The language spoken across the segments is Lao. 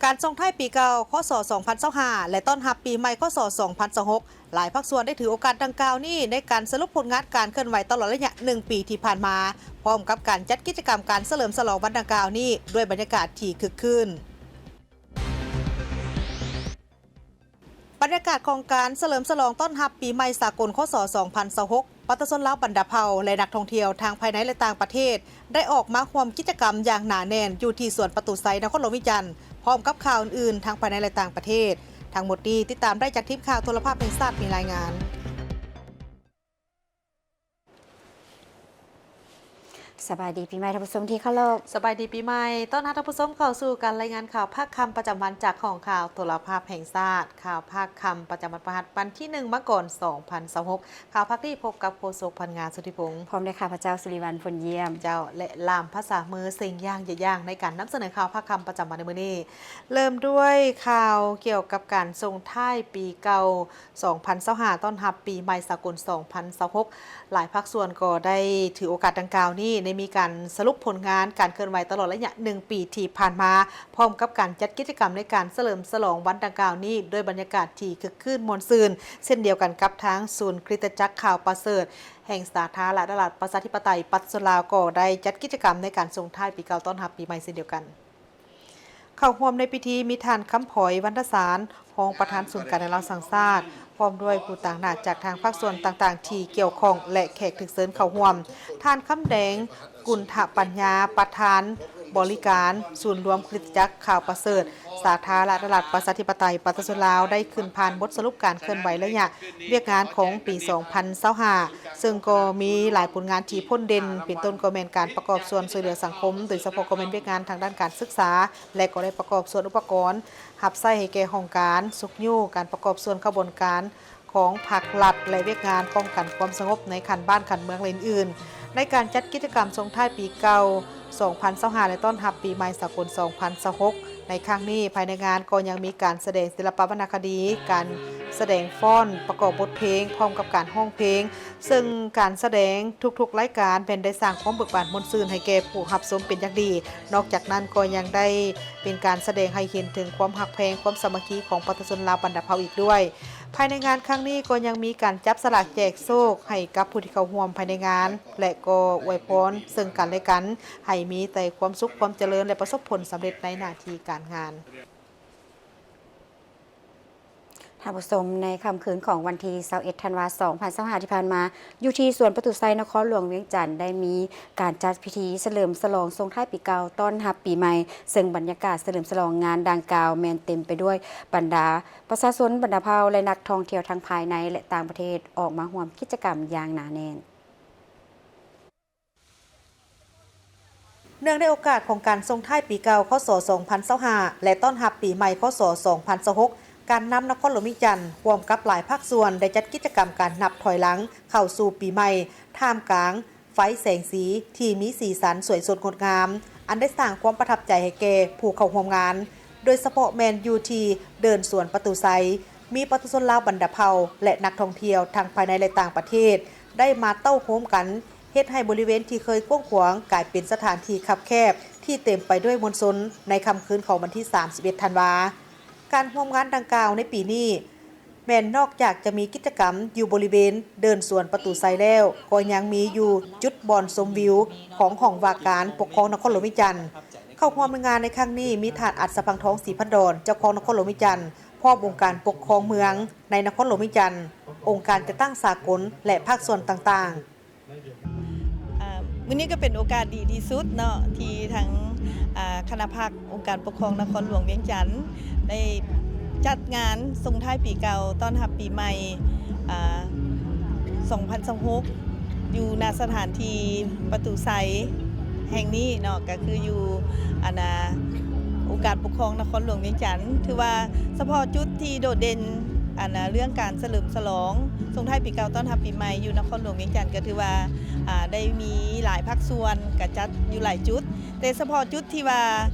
ການສົ່ງທ້າຍປີເກົ່າ ຄ.ສ. ສອງພັນຊາວຫ້າ ແລະ ຕ້ອນຮັບປີໃໝ່ ຄ.ສ. ສອງພັນຊາວຫົກ ຫຼາຍພາກສ່ວນໄດ້ຖືໂອກາດດັ່ງກ່າວນີ້ ໃນການສະຫຼຸບຜົນງານການເຄື່ອນໄຫວຕະຫຼອດໄລຍະໜຶ່ງປີທີ່ຜ່ານມາ, ພ້ອມກັບການຈັດກິດຈະກຳການສະເຫຼີມສະຫຼອງວັນດັ່ງກ່າວນີ້ ດ້ວຍບັນຍາກາດທີ່ຄຶກຄື້ນ. ບັນຍາກາດຂອງການສະເຫຼີມສະຫຼອງຕ້ອນຮັບປີໃໝ່ສາກົນ ຄ.ສ. ສອງພັນຊາວຫົກ ປະຊາຊົນລາວບັນດາເຜົ່າ ແລະ ນັກທ່ອງທ່ຽວທັງພາຍໃນ ແລະ ຕ່າງປະເທດ ໄດ້ອອກມາຮ່ວມກິດຈະກຳຢ່າງໜາແໜ້ນຢູ່ທີ່ສວນປະຕູໄຊ ນະຄອນຫຼວງວຽງຈັນ, ພ້ອມກັບຂ່າວອື່ນໆ ທັງພາຍໃນ ແລະ ຕ່າງປະເທດ. ທັງໝົດນີ້ຕິດຕາມໄດ້ຈາກທີມຂ່າວໂທລະພາບແຫ່ງຊາດ ມີລາຍງານ. ສະບາຍດີປີໃໝ່ທ່ານຜູ້ຊົມທີ່ເຄົາລົບ. ສະບາຍດີປີໃໝ່. ຕ້ອນຮັບທ່ານຜູ້ຊົມເຂົ້າສູ່ການລາຍງານຂ່າວພາກຄ່ຳປະຈຳວັນຈາກຫ້ອງຂ່າວໂທລະພາບແຫ່ງຊາດ. ຂ່າວພາກຄ່ຳປະຈຳວັນພະຫັດ ວັນທີໜຶ່ງ ມະກົນ ສອງພັນຊາວຫົກ. ຂ່າວພາກນີ້ພົບກັບໂຄສົກ ພັນງາ ສຸທິພົງ ພ້ອມດ້ວຍຂ້າພະເຈົ້າ ສຸລິວັນ ພົນຢ້ຽມ ເຈົ້າ ແລະ ລ່າມພາສາມື ເສັງຢ່າງຢະຢ່າງ ໃນການນຳສະເໜີຂ່າວພາກຄ່ຳປະຈຳວັນໃນມື້ນີ້. ເລີ່ມດ້ວຍຂ່າວກ່ຽວກັບການສົ່ງທ້າຍປີເກົ່າ ສອງພັນຊາວຫ້າ ຕ້ອນຮັບປີໃໝ່ສາກົນ ສອງພັນຊາວຫົກ ຫຼາຍພາກສ່ວນກໍໄດ້ຖືໂອກາດດັ່ງກ່າວນີ້ ໄດ້ມີການສະຫຼຸບຜົນງານການເຄື່ອນໄຫວຕະຫຼອດໄລຍະໜຶ່ງປີທີ່ຜ່ານມາ, ພ້ອມກັບການຈັດກິດຈະກຳໃນການສະເຫຼີມສະຫຼອງວັນດັ່ງກ່າວນີ້ ດ້ວຍບັນຍາກາດທີ່ຄຶກຄື້ນມ່ວນຊື່ນ ເຊັ່ນດຽວກັນກັບທາງສູນຄຣິສຕະຈັກຂ່າວປະເສີດ ແຫ່ງສາທາລະນະລັດ ປະຊາທິປະໄຕ ປະຊາຊົນລາວ ກໍໄດ້ຈັດກິດຈະກຳໃນການສົ່ງທ້າຍປີເກົ່າຕ້ອນຮັບປີໃໝ່ເຊັ່ນດຽວກັນ. ເຂົ້າຮ່ວມໃນພິທີມີທ່ານ ຄຳຜອຍ ວັນທະສານ ຮອງປະທານສູນກາງແນວລາວສ້າງຊາດ, ພ້ອມດ້ວຍຜູ້ຕາງໜ້າຈາກທາງພາກສ່ວນຕ່າງໆທີ່ກ່ຽວຂ້ອງ ແລະ ແຂກຖືກເຊີນເຂົ້າຮ່ວມ, ທ່ານ ຄຳແດງ ກຸນທະປັນຍາ ປະທານບໍລິການສູນລວມຄຣິສຕະຈັກຂ່າວປະເສີດ ສາທາລະນະລັດ ປະຊາທິປະໄຕ ປະຊາຊົນລາວ ໄດ້ຂຶ້ນຜ່ານບົດສະຫຼຸບການເຄື່ອນໄຫວໄລຍະວຽກງານຂອງປີສອງພັນຊາວຫ້າ ເຊິ່ງກໍມີຫຼາຍຜົນງານທີ່ພົ້ນເດັ່ນ, ເປັນຕົ້ນກໍແມ່ນການປະກອບສ່ວນຊ່ວຍເຫຼືອສັງຄົມ, ໂດຍສະເພາະກໍແມ່ນວຽກງານທາງດ້ານການສຶກສາ ແລະ ກໍໄດ້ປະກອບສ່ວນອຸປະກອນຮັບໃຊ້ໃຫ້ແກ່ຫ້ອງການ, ຊຸກຍູ້ການປະກອບສ່ວນຂະບວນການຂອງພັກລັດ ແລະ ວຽກງານປ້ອງກັນຄວາມສະຫງົບໃນຂັ້ນບ້ານຂັ້ນເມືອງ ແລະ ອື່ນໆ. ໃນການຈັດກິດຈະກຳສົ່ງທ້າຍປີເກົ່າ ສອງພັນຊາວຫ້າ ແລະ ຕ້ອນຮັບປີໃໝ່ສາກົນ ສອງພັນຊາວຫົກ ໃນຄັ້ງນີ້, ພາຍໃນງານກໍຍັງມີການສະແດງສິລະປະວັນນະຄະດີ, ການສະແດງຟ້ອນ, ປະກອບບົດເພງ, ພ້ອມກັບການຮ້ອງເພງ, ເຊິ່ງການສະແດງທຸກໆລາຍການແມ່ນໄດ້ສ້າງຄວາມເບີກບານມ່ວນຊື່ນໃຫ້ແກ່ຜູ້ຮັບຊົມເປັນຢ່າງດີ. ນອກຈາກນັ້ນກໍຍັງໄດ້ເປັນການສະແດງໃຫ້ເຫັນເຖິງຄວາມຮັກແພງ, ຄວາມສາມັກຄີຂອງປະຊາຊົນລາວບັນດາເຜົ່າອີກດ້ວຍ. ພາຍໃນງານຄັ້ງນີ້ກໍຍັງມີການຈັບສະຫຼາກແຈກໂຊກໃຫ້ກັບຜູ້ທີ່ເຂົ້າຮ່ວມພາຍໃນງານ ແລະ ກໍອວຍພອນເຊິ່ງກັນແລະກັນ ໃຫ້ມີແຕ່ຄວາມສຸກ, ຄວາມຈະເລີນ ແລະ ປະສົບຜົນສຳເລັດໃນໜ້າທີ່ການງານ. ທ່ານຜູ້ຊົມ, ໃນຄ່ຳຄືນຂອງວັນທີຊາວເອັດ ທັນວາ ສອງພັນຊາວຫ້າ ທີ່ຜ່ານມາ, ຢູ່ທີ່ສວນປະຕູໄຊ ນະຄອນຫຼວງວຽງຈັນ ໄດ້ມີການຈັດພິທີສະເຫຼີມສະຫຼອງສົ່ງທ້າຍປີເກົ່າ ຕ້ອນຮັບປີໃໝ່, ເຊິ່ງບັນຍາກາດສະເຫຼີມສະຫຼອງງານດັ່ງກ່າວ ແມ່ນເຕັມໄປດ້ວຍບັນດາປະຊາຊົນບັນດາເຜົ່າ ແລະ ນັກທ່ອງທ່ຽວທັງພາຍໃນ ແລະ ຕ່າງປະເທດ ອອກມາຮ່ວມກິດຈະກຳຢ່າງໜາແໜ້ນ. ເນື່ອງໃນໂອກາດຂອງການສົ່ງທ້າຍປີເກົ່າ ຄ.ສ. ສອງພັນຊາວຫ້າ ແລະ ຕ້ອນຮັບປີໃໝ່ ຄ.ສ. ສອງພັນຊາວຫົກ ການນຳນະຄອນຫຼວງວຽງຈັນ ຮ່ວມກັບຫຼາຍພາກສ່ວນ ໄດ້ຈັດກິດຈະກຳການນັບຖອຍຫຼັງເຂົ້າສູ່ປີໃໝ່ ທ່າມກາງໄຟແສງສີທີ່ມີສີສັນສວຍສົດງົດງາມ, ອັນໄດ້ສ້າງຄວາມປະທັບໃຈໃຫ້ແກ່ຜູ້ເຂົ້າຮ່ວມງານ, ໂດຍສະເພາະແມ່ນຢູ່ທີ່ເດີ່ນສວນປະຕູໄຊ, ມີປະຊາຊົນລາວບັນດາເຜົ່າ ແລະ ນັກທ່ອງທ່ຽວທັງພາຍໃນ ແລະ ຕ່າງປະເທດ ໄດ້ມາເຕົ້າໂຮມກັນ ເຮັດໃຫ້ບໍລິເວນທີ່ເຄີຍກວ້າງຂວາງ ກາຍເປັນສະຖານທີ່ຄັບແຄບທີ່ເຕັມໄປດ້ວຍມວນຊົນ ໃນຄ່ຳຄືນຂອງວັນທີສາມສິບເອັດ ທັນວາ. ການຮ່ວມງານດັ່ງກ່າວໃນປີນີ້ ແມ່ນນອກຈາກຈະມີກິດຈະກຳຢູ່ບໍລິເວນເດີ່ນສວນປະຕູໄຊແລ້ວ, ກໍຍັງມີຢູ່ຈຸດບ່ອນຊົມວິວຂອງຫ້ອງວ່າການປົກຄອງນະຄອນຫຼວງວຽງຈັນ. ເຂົ້າຮ່ວມໃນງານໃນຄັ້ງນີ້ ມີທ່ານ ອັດສະພັງທອງ ສີພັນດອນ ເຈົ້າຄອງນະຄອນຫຼວງວຽງຈັນ, ພ້ອມອົງການປົກຄອງເມືອງໃນນະຄອນຫຼວງວຽງຈັນ, ອົງການຈັດຕັ້ງສາກົນ ແລະ ພາກສ່ວນຕ່າງໆ. ອ່າ ມື້ນີ້ກໍເປັນໂອກາດດີທີ່ສຸດເນາະ ທີ່ທາງ ອ່າ ຄະນະພັກອົງການປົກຄອງນະຄອນຫຼວງວຽງຈັນ ໄດ້ຈັດງານສົ່ງທ້າຍປີເກົ່າ ຕ້ອນຮັບປີໃໝ່ ອ່າ ສອງພັນຊາວຫົກ ຢູ່ ນະ ສະຖານທີ່ປະຕູໄຊແຫ່ງນີ້ເນາະ, ກໍຄືຢູ່ ອັນນ່າ ອົງການປົກຄອງນະຄອນຫຼວງວຽງຈັນ. ຖືວ່າສະເພາະຈຸດທີ່ໂດດເດັ່ນ ອັນນ່າ ເລື່ອງການສະເຫຼີມສະຫຼອງສົ່ງທ້າຍປີເກົ່າຕ້ອນຮັບປີໃໝ່ຢູ່ນະຄອນຫຼວງວຽງຈັນ ກໍຖືວ່າ ອ່າ ໄດ້ມີຫຼາຍພາກສ່ວນ ກະຈັດຢູ່ຫຼາຍຈຸດ, ແຕ່ສະເພາະຈຸດທີ່ວ່າ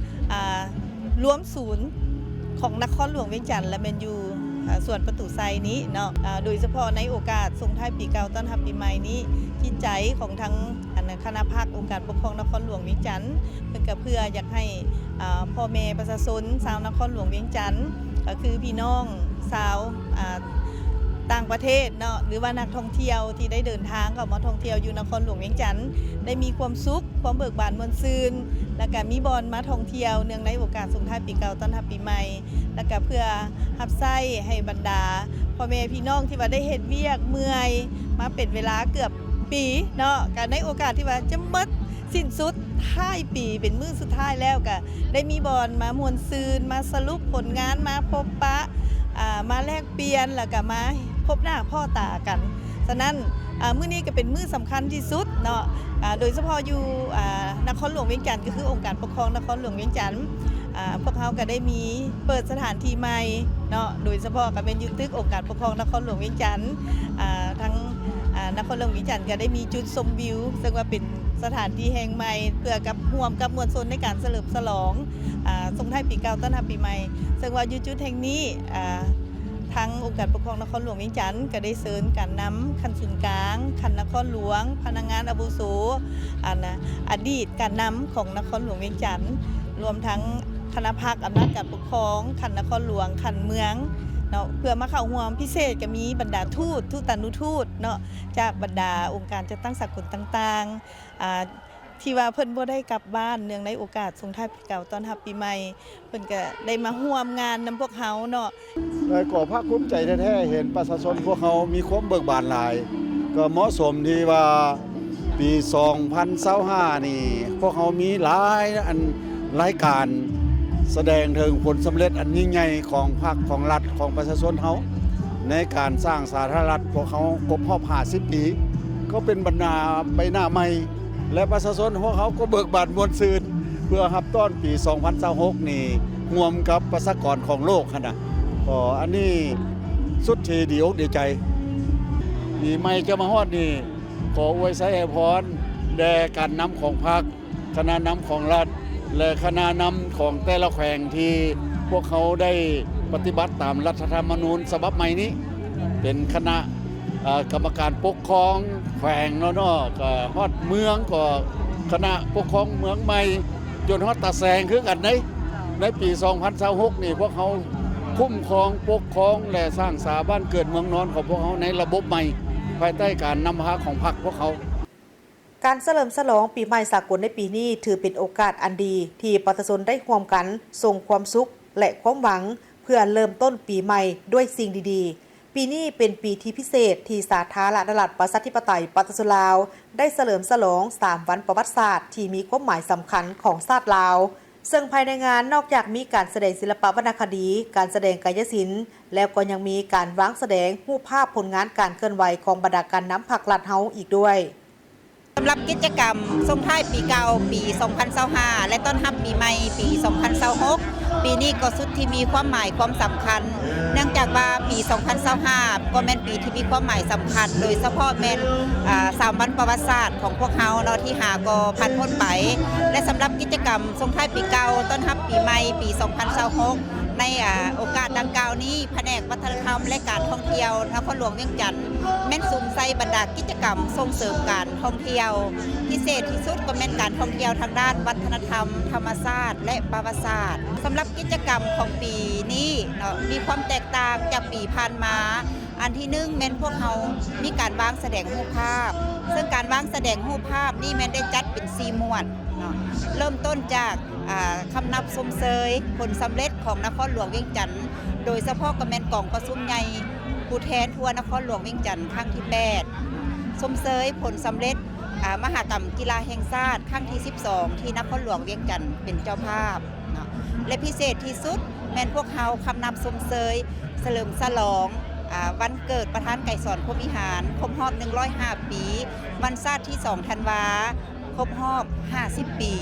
ອ່າ ລວມສູນຂອງນະຄອນຫຼວງວຽງຈັນ ລະແມ່ນຢູ່ ອ່າ ສວນປະຕູໄຊນີ້ເນາະ. ອ່າ ໂດຍສະເພາະໃນໂອກາດສົ່ງທ້າຍປີເກົ່າຕ້ອນຮັບປີໃໝ່ນີ້ ຈິດໃຈຂອງທັງ ອັນ ຄະນະພັກອົງການປົກຄອງນະຄອນຫຼວງວຽງຈັນ ເພິ່ນກໍເພື່ອຢາກໃຫ້ ອາ ພໍ່ແມ່ປະຊາຊົນຊາວນະຄອນຫຼວງວຽງຈັນ ກໍຄືພີ່ນ້ອງຊາວ ອາ ຕ່າງປະເທດເນາະ ຫຼືວ່ານັກທ່ອງທ່ຽວທີ່ໄດ້ເດີນທາງເຂົ້າມາທ່ອງທ່ຽວຢູ່ນະຄອນຫຼວງວຽງຈັນ ໄດ້ມີຄວາມສຸກ ຄວາມເບີກບານມ່ວນຊື່ນ ແລ້ວກະມີບ່ອນມາທ່ອງທ່ຽວເນື່ອງໃນໂອກາດສົ່ງທ້າຍປີເກົ່າຕ້ອນຮັບປີໃໝ່ ແລ້ວກະເພື່ອຮັບໃຊ້ໃຫ້ບັນດາພໍ່ແມ່ພີ່ນ້ອງທີ່ວ່າໄດ້ເຮັດວຽກເມື່ອຍມາເປັນເວລາເກືອບປີເນາະ ກະໃນໂອກາດທີ່ວ່າຈະໝົດສິ້ນສຸດທ້າຍປີ ເປັນມື້ສຸດທ້າຍແລ້ວ ກະໄດ້ມີບ່ອນມາມ່ວນຊື່ນ ມາສະຫຼຸບຜົນງານ ມາພົບປະ ອາ ມາແລກປ່ຽນ ແລ້ວກະມາພົບໜ້າພໍ້ຕາກັນ. ສະນັ້ນ ອາ ມື້ນີ້ກໍເປັນມື້ສຳຄັນທີ່ສຸດເນາະ ອາ ໂດຍສະເພາະຢູ່ ອາ ນະຄອນຫຼວງວຽງຈັນ ກໍຄືອົງການປົກຄອງນະຄອນຫຼວງວຽງຈັນ ອາ ພວກເຮົາກໍໄດ້ມີເປີດສະຖານທີ່ໃໝ່ເນາະ ໂດຍສະເພາະກໍແມ່ນຢູ່ຕຶກອົງການປົກຄອງນະຄອນຫຼວງວຽງຈັນ ອາ ທາງ ອາ ນະຄອນຫຼວງວຽງຈັນກໍໄດ້ມີຈຸດຊົມວິວ ເຊິ່ງວ່າເປັນສະຖານທີ່ແຫ່ງໃໝ່ ເພື່ອກັບ ຮ່ວມກັບມວນຊົນໃນການສະເຫຼີມສະຫຼອງ ອາ ສົ່ງທ້າຍປີເກົ່າຕ້ອນຮັບປີໃໝ່ ເຊິ່ງວ່າຢູ່ຈຸດແຫ່ງນີ້ ອາ ທາງອົງການປົກຄອງນະຄອນຫຼວງວຽງຈັນ ກໍໄດ້ເຊີນການນຳຂັ້ນສູນກາງ, ຂັ້ນນະຄອນຫຼວງ, ພະນັກງານອາວຸໂສ, ອັນນະ ອະດີດການນຳຂອງນະຄອນຫຼວງວຽງຈັນ, ລວມທັງຄະນະພັກອຳນາດການປົກຄອງຂັ້ນນະຄອນຫຼວງ, ຂັ້ນເມືອງເນາະ, ເພື່ອມາເຂົ້າຮ່ວມ. ພິເສດກໍມີບັນດາທູດ, ທູຕານຸທູດເນາະ, ຈາກບັນດາອົງການຈັດຕັ້ງສາກົນຕ່າງໆ ອາ ທີ່ວ່າເພິ່ນບໍ່ໄດ້ກັບບ້ານ ເນື່ອງໃນໂອກາດສົ່ງທ້າຍປີເກົ່າຕ້ອນຮັບປີໃໝ່ ເພິ່ນກະໄດ້ມາຮ່ວມງານນຳພວກເຮົາເນາະ. ແລະກໍພາກພູມໃຈແທ້ໆ ເຫັນປະຊາຊົນພວກເຮົາມີຄວາມເບີກບານຫຼາຍ, ກໍເໝາະສົມທີ່ວ່າປີສອງພັນຊາວຫ້ານີ້ ພວກເຮົາມີຫຼາຍອັນ ລາຍການສະແດງເຖິງຜົນສຳເລັດອັນຍິ່ງໃຫຍ່ຂອງພັກ, ຂອງລັດ, ຂອງປະຊາຊົນເຮົາ ໃນການສ້າງສາທາລະນະລັດ ພວກເຮົາຄົບຮອບຫ້າສິບປີ ກໍເປັນບັນດາໃບໜ້າໃໝ່ ແລະ ປະຊາຊົນພວກເຮົາກໍເບີກບານມ່ວນຊື່ນ ເພື່ອຮັບຕ້ອນປີສອງພັນຊາວຫົກນີ້ ຮ່ວມກັບປະຊາກອນຂອງໂລກຫັ້ນນະ. ກໍອັນນີ້ສຸດທີ່ດີອົກດີໃຈ. ປີໃໝ່ຈະມາຮອດນີ້ ຂໍອວຍໄຊໃຫ້ພອນແດ່ການນຳຂອງພັກ, ຄະນະນຳຂອງລັດ ແລະ ຄະນະນຳຂອງແຕ່ລະແຂວງທີ່ພວກເຮົາໄດ້ປະຕິບັດຕາມລັດຖະທຳມະນູນສະບັບໃໝ່ນີ້ ເປັນຄະນະ ເອີ ກຳມະການປົກຄອງແຂວງເນາະ, ເນາະ ກໍຮອດເມືອງກໍຄະນະປົກຄອງເມືອງໃໝ່ ຈົນຮອດຕາແສງຄືກັນເດ້. ໃນປີສອງພັນຊາວຫົກນີ້ ພວກເຮົາຄຸ້ມຄອງປົກຄອງ ແລະ ສ້າງສາບ້ານເກີດເມືອງນອນຂອງພວກເຮົາໃນລະບົບໃໝ່ ພາຍໃຕ້ການນຳພາຂອງພັກພວກເຮົາ. ການສະເຫຼີມສະຫຼອງປີໃໝ່ສາກົນໃນປີນີ້ ຖືເປັນໂອກາດອັນດີທີ່ປະຊາຊົນໄດ້ຮ່ວມກັນສົ່ງຄວາມສຸກ ແລະ ຄວາມຫວັງ ເພື່ອເລີ່ມຕົ້ນປີໃໝ່ດ້ວຍສິ່ງດີໆ. ປີນີ້ເປັນປີທີ່ພິເສດທີ່ສາທາລະນະລັດ ປະຊາທິປະໄຕ ປະຊາຊົນລາວ ໄດ້ສະເຫຼີມສະຫຼອງສາມວັນປະຫວັດສາດທີ່ມີຄວາມໝາຍສຳຄັນຂອງຊາດລາວ, ເຊິ່ງພາຍໃນງານນອກຈາກມີການສະແດງສິລະປະວັນນະຄະດີ, ການສະແດງກາຍະສິນ ແລ້ວກໍຍັງມີການວາງສະແດງຮູບພາບຜົນງານການເຄື່ອນໄຫວຂອງບັນດາການນຳພັກລັດເຮົາອີກດ້ວຍ. ສຳລັບກິດຈະກຳສົ່ງທ້າຍປີເກົ່າປີສອງພັນຊາວຫ້າ ແລະ ຕ້ອນຮັບປີໃໝ່ປີສອງພັນຊາວຫົກ ປີນີ້ກໍສຸດທີ່ມີຄວາມໝາຍຄວາມສຳຄັນ ເນື່ອງຈາກວ່າປີສອງພັນຊາວຫ້າ ກໍແມ່ນປີທີ່ມີຄວາມໝາຍສຳຄັນ ໂດຍສະເພາະແມ່ນ ອາ ສາມວັນປະຫວັດສາດຂອງພວກເຮົາເນາະ ທີ່ຫາກໍຜ່ານພົ້ນໄປ ແລະ ສຳລັບກິດຈະກຳສົ່ງທ້າຍປີເກົ່າ ຕ້ອນຮັບປີໃໝ່ປີສອງພັນຊາວຫົກ ໃນ ອາ ໂອກາດດັ່ງກ່າວນີ້ ພະແນກວັດທະນະທຳ ແລະ ການທ່ອງທ່ຽວນະຄອນຫຼວງວຽງຈັນ ແມ່ນສຸມໃສ່ບັນດາກິດຈະກຳສົ່ງເສີມການທ່ອງທ່ຽວ ພິເສດທີ່ສຸດກໍແມ່ນການທ່ອງທ່ຽວທາງດ້ານວັດທະນະທຳ, ທຳມະຊາດ ແລະ ປະຫວັດສາດ. ສຳລັບກິດຈະກຳຂອງປີນີ້ເນາະ ມີຄວາມແຕກຕ່າງຈາກປີຜ່ານມາ. ອັນທີໜຶ່ງ ແມ່ນພວກເຮົາມີການວາງສະແດງຮູບພາບ, ເຊິ່ງການວາງສະແດງຮູບພາບນີ້ແມ່ນໄດ້ຈັດເປັນສີ່ໝວດເນາະ, ເລີ່ມຕົ້ນຈາກ ອາ ຄຳນັບຊົມເຊີຍຜົນສຳເລັດຂອງນະຄອນຫຼວງວຽງຈັນ ໂດຍສະເພາະກໍແມ່ນກອງປະຊຸມໃຫຍ່ຜູ້ແທນທົ່ວນະຄອນຫຼວງວຽງຈັນຄັ້ງທີແປດ, ຊົມເຊີຍຜົນສຳເລັດ ອາ ມະຫະກຳກິລາແຫ່ງຊາດຄັ້ງທີສິບສອງ ທີ່ນະຄອນຫຼວງວຽງຈັນເປັນເຈົ້າພາບເນາະ ແລະ ພິເສດທີ່ສຸດແມ່ນພວກເຮົາຄຳນັບຊົມເຊີຍສະເຫຼີມສະຫຼອງ ອາ ວັນເກີດປະທານໄກສອນ ພົມວິຫານ ຄົບຮອບໜຶ່ງຮ້ອຍຫ້າປີ, ວັນຊາດທີສອງທັນວາ ຄົບຮອບຫ້າສິບປີ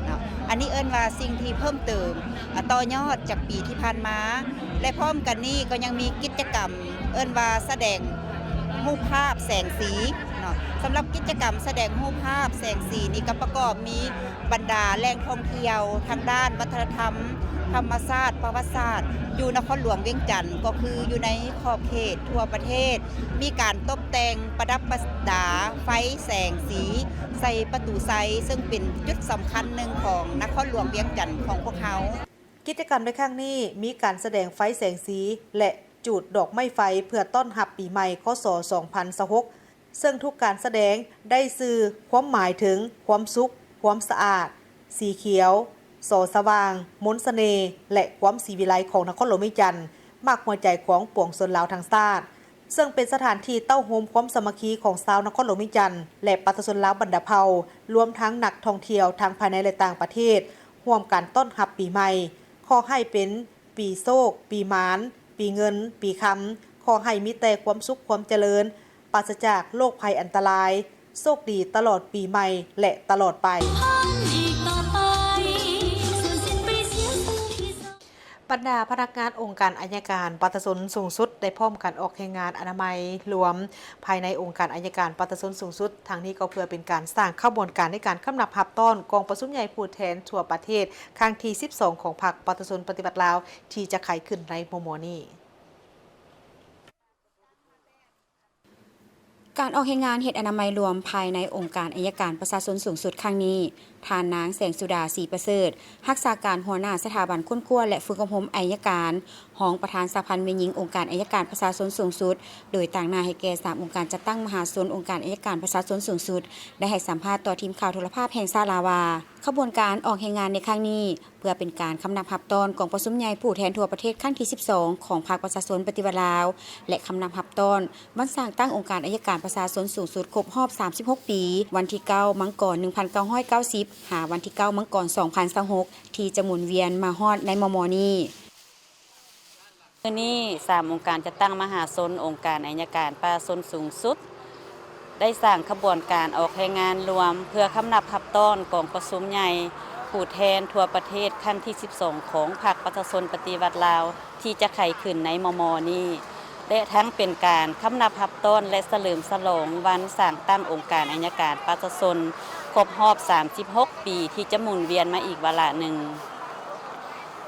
ເນາະ. ອັນນີ້ເອີ້ນວ່າສິ່ງທີ່ເພີ່ມເຕີມ ອາ ຕໍ່ຍອດຈາກປີທີ່ຜ່ານມາ ແລະ ພ້ອມກັນນີ້ກໍຍັງມີກິດຈະກຳເອີ້ນວ່າສະແດງ ຮູບພາບແສງສີເນາະ. ສຳລັບກິດຈະກຳສະແດງຮູບພາບແສງສີນີ້ກໍປະກອບມີບັນດາແຫຼ່ງທ່ອງທ່ຽວທາງດ້ານວັດທະນະທຳ, ທຳມະຊາດ, ປະຫວັດສາດ ຢູ່ນະຄອນຫຼວງວຽງຈັນ ກໍຄືຢູ່ໃນຂອບເຂດທົ່ວປະເທດ ມີການຕົບແຕ່ງປະດັບປະດາໄຟແສງສີໃສ່ປະຕູໄຊ ເຊິ່ງເປັນຈຸດສຳຄັນໜຶ່ງຂອງນະຄອນຫຼວງວຽງຈັນຂອງພວກເຮົາ. ກິດຈະກຳໃນຄັ້ງນີ້ມີການສະແດງໄຟແສງສີ ແລະ ຈູດດອກໄມ້ໄຟເພື່ອຕ້ອນຮັບປີໃໝ່ ຄ.ສ. ສອງພັນຊາວຫົກ ເຊິ່ງທຸກການສະແດງໄດ້ສື່ຄວາມໝາຍເຖິງຄວາມສຸກ, ຄວາມສະອາດ, ສີຂຽວ, ສໍສະຫວ່າງ, ມົນສະເໜ່ ແລະ ຄວາມສີວິໄລຂອງນະຄອນຫຼວງວຽງຈັນ, ໝາກຫົວໃຈຂອງປວງຊົນລາວທັງຊາດ, ເຊິ່ງເປັນສະຖານທີ່ເຕົ້າໂຮມຄວາມສາມັກຄີຂອງຊາວນະຄອນຫຼວງວຽງຈັນ ແລະ ປະຊາຊົນລາວບັນດາເຜົ່າ, ລວມທັງນັກທ່ອງທ່ຽວທັງພາຍໃນ ແລະ ຕ່າງປະເທດ ຮ່ວມກັນຕ້ອນຮັບປີໃໝ່. ຂໍໃຫ້ເປັນ ປີໂຊກ, ປີໝານ, ປີເງິນ, ປີຄຳ, ຂໍໃຫ້ມີແຕ່ຄວາມສຸກ, ຄວາມຈະເລີນ, ປາສະຈາກໂລກໄພອັນຕະລາຍ, ໂຊກດີຕະຫຼອດປີໃໝ່ ແລະ ຕະຫຼອດໄປ. ບັນດາພະນັກງານອົງການໄອຍະການປະຊາຊົນສູງສຸດ ໄດ້ພ້ອມກັນອອກແຮງງານອະນາໄມລວມ ພາຍໃນອົງການໄອຍະການປະຊາຊົນສູງສຸດ, ທັງນີ້ກໍເພື່ອເປັນການສ້າງຂະບວນການໃນການຄຳນັບຮັບຕ້ອນກອງປະຊຸມໃຫຍ່ຜູ້ແທນທົ່ວປະເທດ ຄັ້ງທີສິບສອງ ຂອງພັກປະຊາຊົນປະຕິວັດລາວ ທີ່ຈະໄຂຂຶ້ນໃນມໍ່ໆນີ້. ການອອກແຮງງານເຮັດອະນາໄມລວມພາຍໃນອົງການໄອຍະການປະຊາຊົນສູງສຸດຄັ້ງນີ້, ທ່ານນາງ ແສງສຸດາ ສີປະເສີດ, ຮັກສາການຫົວໜ້າສະຖາບັນຄົ້ນຄວ້າ ແລະ ຝຶກອົບຮົມໄອຍະການ, ຮອງປະທານສະຫະພັນແມ່ຍິງອົງການໄອຍະການປະຊາຊົນສູງສຸດ, ໂດຍຕາງໜ້າໃຫ້ແກ່ສາມອົງການຈັດຕັ້ງມະຫາຊົນອົງການໄອຍະການປະຊາຊົນສູງສຸດ ໄດ້ໃຫ້ສຳພາດຕໍ່ທີມຂ່າວໂທລະພາບແຫ່ງຊາດລາວວ່າ, ຂະບວນການອອກແຮງງານໃນຄັ້ງນີ້ ເພື່ອເປັນການຄຳນັບຮັບຕ້ອນກອງປະຊຸມໃຫຍ່ຜູ້ແທນທົ່ວປະເທດຄັ້ງທີສິບສອງ ຂອງພັກປະຊາຊົນປະຕິວັດລາວ ແລະ ຄຳນັບຮັບຕ້ອນວັນສ້າງຕັ້ງອົງການໄອຍະການປະຊາຊົນສູງສຸດຄົບຮອບສາມສິບຫົກປີ, ວັນທີເກົ້າ ມັງກອນ ໜຶ່ງພັນເກົ້າຮ້ອຍເກົ້າສິບ ຫາວັນທີເກົ້າ ມັງກອນ ສອງພັນຊາວຫົກ ທີ່ຈະໝູນວຽນມາຮອດໃນມໍ່ໆນີ້. ມື້ນີ້ ສາມອົງການຈັດຕັ້ງມະຫາຊົນອົງການໄອຍະການປະຊາຊົນສູງສຸດ ໄດ້ສ້າງຂະບວນການອອກແຮງງານລວມ ເພື່ອຄຳນັບຮັບຕ້ອນກອງປະຊຸມໃຫຍ່ຜູ້ແທນທົ່ວປະເທດຄັ້ງທີສິບສອງ ຂອງພັກປະຊາຊົນປະຕິວັດລາວ ທີ່ຈະໄຂຂຶ້ນໃນມໍ່ໆນີ້ ແລະ ທັງເປັນການຄຳນັບຮັບຕ້ອນ ແລະ ສະເຫຼີມສະຫຼອງວັນສ້າງຕັ້ງອົງການໄອຍະການປະຊາຊົນຄົບຮອບສາມສິບຫົກປີ ທີ່ຈະໝູນວຽນມາອີກວາລະໜຶ່ງ.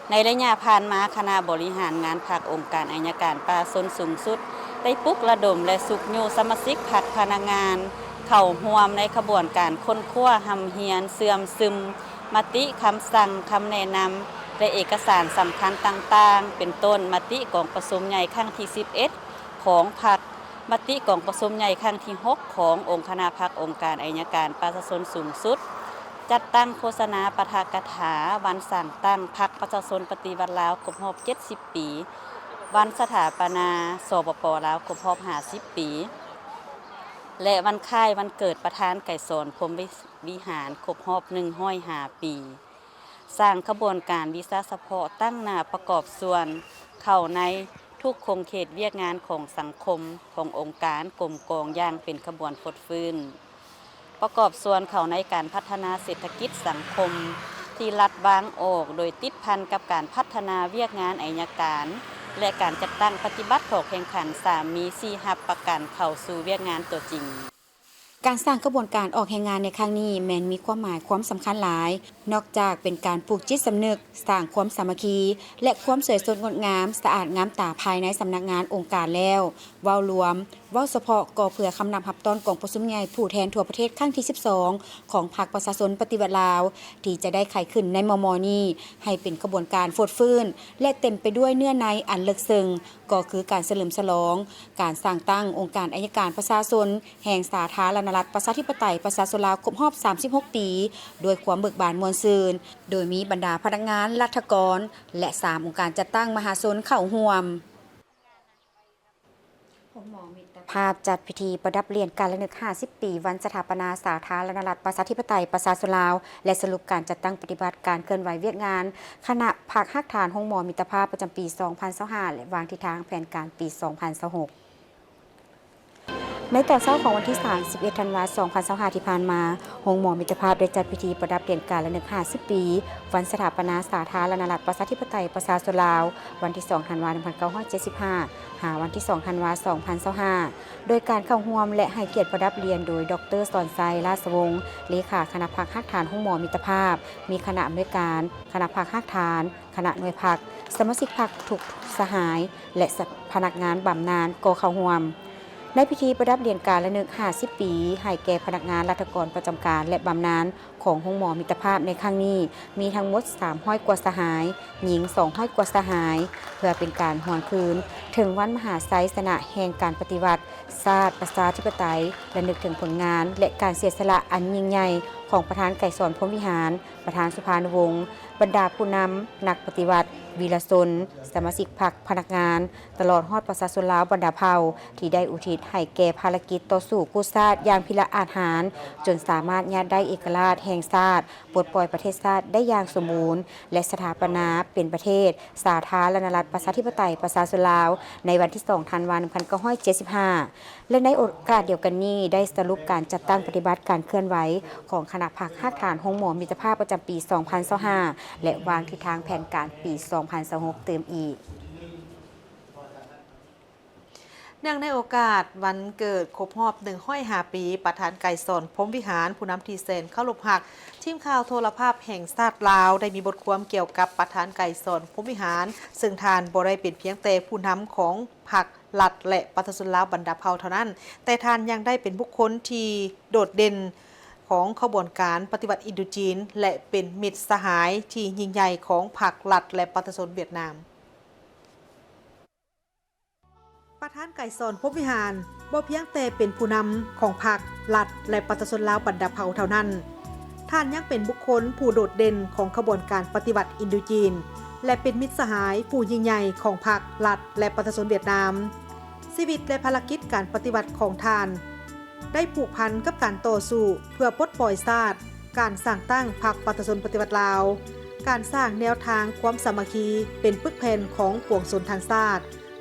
ໃນໄລຍະຜ່ານມາ, ຄະນະບໍລິຫານງານພັກອົງການໄອຍະການປະຊາຊົນສູງສຸດ ໄດ້ປຸກລະດົມ ແລະ ຊຸກຍູ້ສະມາຊິກພັກ, ພະນັກງານ ເຂົ້າຮ່ວມໃນຂະບວນການຄົ້ນຄວ້າ, ຮ່ຳຮຽນ, ເຊື່ອມຊຶມມະຕິ, ຄຳສັ່ງ, ຄຳແນະນຳ ແລະ ເອກະສານສຳຄັນຕ່າງໆ ເປັນຕົ້ນ ມະຕິກອງປະຊຸມໃຫຍ່ຄັ້ງທີສິບເອັດ ຂອງພັກ, ມະຕິກອງປະຊຸມໃຫຍ່ຄັ້ງທີຫົກ ຂອງອົງຄະນະພັກອົງການໄອຍະການປະຊາຊົນສູງສຸດ, ຈັດຕັ້ງໂຄສະນາປາຖະກະຖາວັນສ້າງຕັ້ງພັກປະຊາຊົນປະຕິວັດລາວຄົບຮອບເຈັດສິບປີ, ວັນສະຖາປະນາ ສປປ ລາວ ຄົບຮອບຫ້າສິບປີ ແລະ ວັນຄ້າຍວັນເກີດປະທານໄກສອນ ພົມວິ ວິຫານ ຄົບຮອບໜຶ່ງຮ້ອຍຫ້າປີ. ສ້າງຂະບວນການວິຊາສະເພາະຕັ້ງໜ້າປະກອບສ່ວນເຂົ້າໃນທຸກຂົງເຂດວຽກງານຂອງສັງຄົມ, ຂອງອົງການ, ກົມກອງຢ່າງເປັນຂະບວນຟົດຟື້ນ. ປະກອບສ່ວນເຂົ້າໃນການພັດທະນາເສດຖະກິດສັງຄົມທີ່ລັດວາງອອກ ໂດຍຕິດພັນກັບການພັດທະນາວຽກງານໄອຍະການ ແລະ ການຈັດຕັ້ງປະຕິບັດຂໍ້ແຂ່ງຂັນສາມມີສີ່ຮັບປະກັນເຂົ້າສູ່ວຽກງານຕົວຈິງ. ການສ້າງຂະບວນການອອກແຮງງານໃນຄັ້ງນີ້ແມ່ນມີຄວາມໝາຍຄວາມສຳຄັນຫຼາຍ, ນອກຈາກເປັນການປູກຈິດສຳນຶກ, ສ້າງຄວາມສາມັກຄີ ແລະ ຄວາມສວຍສົດງົດງາມ, ສະອາດງາມຕາພາຍໃນສຳນັກງານອົງການແລ້ວ, ເວົ້າລວມ, ເວົ້າສະເພາະກໍເພື່ອຄຳນັບຮັບຕ້ອນກອງປະຊຸມໃຫຍ່ຜູ້ແທນທົ່ວປະເທດຄັ້ງທີສິບສອງ ຂອງພັກປະຊາຊົນປະຕິວັດລາວ ທີ່ຈະໄດ້ໄຂຂຶ້ນໃນມໍ່ໆນີ້ ໃຫ້ເປັນຂະບວນການຟົດຟື້ນ ແລະ ເຕັມໄປດ້ວຍເນື້ອໃນອັນເລິກເຊິ່ງ, ກໍຄືການສະເຫຼີມສະຫຼອງ ການສ້າງຕັ້ງອົງການໄອຍະການປະຊາຊົນແຫ່ງສາທາລະນະລັດ ປະຊາທິປະໄຕ ປະຊາຊົນລາວ ຄົບຮອບສາມສິບຫົກປີ ດ້ວຍຄວາມເບີກບານມ່ວນຊື່ນ, ໂດຍມີບັນດາພະນັກງານ, ລັດຖະກອນ ແລະ ສາມອົງການຈັດຕັ້ງມະຫາຊົນເຂົ້າຮ່ວມ. ໂຮງໝໍມິດຕະພາບຈັດພິທີປະດັບຫຼຽນການລະນຶກຫ້າສິບປີ ວັນສະຖາປະນາສາທາລະນະລັດ ປະຊາທິປະໄຕ ປະຊາຊົນລາວ ແລະ ສະຫຼຸບການຈັດຕັ້ງປະຕິບັດການເຄື່ອນໄຫວວຽກງານ ຄະນະພັກຮາກຖານໂຮງໝໍມິດຕະພາບປະຈຳປີສອງພັນຊາວຫ້າ ແລະ ວາງທິດທາງແຜນການປີສອງພັນຊາວຫົກ. ໃນຕອນເຊົ້າຂອງວັນທີສາມສິບເອັດ ທັນວາ ສອງພັນຊາວຫ້າ ທີ່ຜ່ານມາ, ໂຮງໝໍມິດຕະພາບໄດ້ຈັດພິທີປະດັບຫຼຽນການລະນຶກຫ້າສິບປີ ວັນສະຖາປະນາສາທາລະນະລັດ ປະຊາທິປະໄຕ ປະຊາຊົນລາວ ວັນທີສອງ ທັນວາ ໜຶ່ງພັນເກົ້າຮ້ອຍເຈັດສິບຫ້າ ຫາວັນທີສອງ ທັນວາ ສອງພັນຊາວຫ້າ ໂດຍການເຂົ້າຮ່ວມ ແລະ ໃຫ້ກຽດປະດັບຫຼຽນໂດຍ ດອກເຕີ ສອນໄຊ ລາຊະວົງ ເລຂາຄະນະພັກຮາກຖານໂຮງໝໍມິດຕະພາບ, ມີຄະນະອຳນວຍການ, ຄະນະພັກຮາກຖານ, ຄະນະໜ່ວຍພັກ, ສະມາຊິກພັກທຸກສະຫາຍ ແລະ ພະນັກງານບຳນານກໍເຂົ້າຮ່ວມ. ໃນພິທີປະດັບຫຼຽນການລະນຶກຫ້າສິບປີ ໃຫ້ແກ່ພະນັກງານລັດຖະກອນປະຈຳການ ແລະ ບຳນານຂອງໂຮງໝໍມິດຕະພາບໃນຄັ້ງນີ້ ມີທັງໝົດສາມຮ້ອຍກວ່າສະຫາຍ, ຍິງສອງຮ້ອຍກວ່າສະຫາຍ, ເພື່ອເປັນການຫວນຄືນເຖິງວັນມະຫາໄຊຊະນະແຫ່ງການປະຕິວັດຊາດປະຊາທິປະໄຕ, ລະນຶກເຖິງຜົນງານ ແລະ ການເສຍສະຫຼະອັນຍິ່ງໃຫຍ່ຂອງປະທານໄກສອນ ພົມວິຫານ, ປະທານສຸພານຸວົງ, ບັນດາຜູ້ນຳ, ນັກປະຕິວັດ, ວີລະຊົນ, ສະມາຊິກພັກ, ພະນັກງານ, ຕະຫຼອດຮອດປະຊາຊົນລາວບັນດາເຜົ່າ ທີ່ໄດ້ອຸທິດໃຫ້ແກ່ພາລະກິດຕໍ່ສູ້ກູ້ຊາດຢ່າງພິລະອາດຫານ, ຈົນສາມາດຍາດໄດ້ເອກະລາດແຫ່ງຊາດ, ປົດປ່ອຍປະເທດຊາດໄດ້ຢ່າງສົມບູນ ແລະ ສະຖາປະນາເປັນປະເທດສາທາລະນະລັດ ປະຊາທິປະໄຕ ປະຊາຊົນລາວ ໃນວັນທີສອງ ທັນວາ ໜຶ່ງພັນເກົ້າຮ້ອຍເຈັດສິບຫ້າ ແລະ ໃນໂອກາດດຽວກັນນີ້ ໄດ້ສະຫຼຸບການຈັດຕັ້ງປະຕິບັດການເຄື່ອນໄຫວຂອງຄະນະພັກຮາກຖານໂຮງໝໍມິດຕະພາບປະຈຳປີສອງພັນຊາວຫ້າ ແລະ ວາງທິດທາງແຜນການປີສອງພັນຊາວຫົກຕື່ມອີກ. ເນື່ອງໃນໂອກາດວັນເກີດຄົບຮອບໜຶ່ງຮ້ອຍຫ້າປີ ປະທານໄກສອນ ພົມວິຫານ, ຜູ້ນຳທີ່ແສນເຄົາລົບຮັກ, ທີມຂ່າວໂທລະພາບແຫ່ງຊາດລາວ ໄດ້ມີບົດຄວາມກ່ຽວກັບປະທານໄກສອນ ພົມວິຫານ, ເຊິ່ງທ່ານບໍ່ໄດ້ເປັນພຽງແຕ່ຜູ້ນຳຂອງພັກ, ລັດ ແລະ ປະຊາຊົນລາວບັນດາເຜົ່າເທົ່ານັ້ນ, ແຕ່ທ່ານຍັງໄດ້ເປັນບຸກຄົນທີ່ໂດດເດັ່ນຂອງຂະບວນການປະຕິວັດອິນໂດຈີນ ແລະ ເປັນມິດສະຫາຍທີ່ຍິ່ງໃຫຍ່ຂອງພັກ, ລັດ ແລະ ປະຊາຊົນຫວຽດນາມ. ປະທານໄກສອນ ພົມວິຫານ ບໍ່ພຽງແຕ່ເປັນຜູ້ນຳຂອງພັກ, ລັດ ແລະ ປະຊາຊົນລາວບັນດາເຜົ່າເທົ່ານັ້ນ, ທ່ານຍັງເປັນບຸກຄົນຜູ້ໂດດເດັ່ນຂອງຂະບວນການປະຕິວັດອິນໂດຈີນ ແລະ ເປັນມິດສະຫາຍຜູ້ຍິ່ງໃຫຍ່ຂອງພັກ, ລັດ ແລະ ປະຊາຊົນຫວຽດນາມ. ຊີວິດ ແລະ ພາລະກິດການປະຕິວັດຂອງທ່ານ ໄດ້ຜູກພັນກັບການຕໍ່ສູ້ເພື່ອປົດປ່ອຍຊາດ, ການສ້າງຕັ້ງພັກປະຊາຊົນປະຕິວັດລາວ, ການສ້າງແນວທາງຄວາມສາມັກຄີເປັນປຶກແຜ່ນຂອງປວງຊົນທັງຊາດ,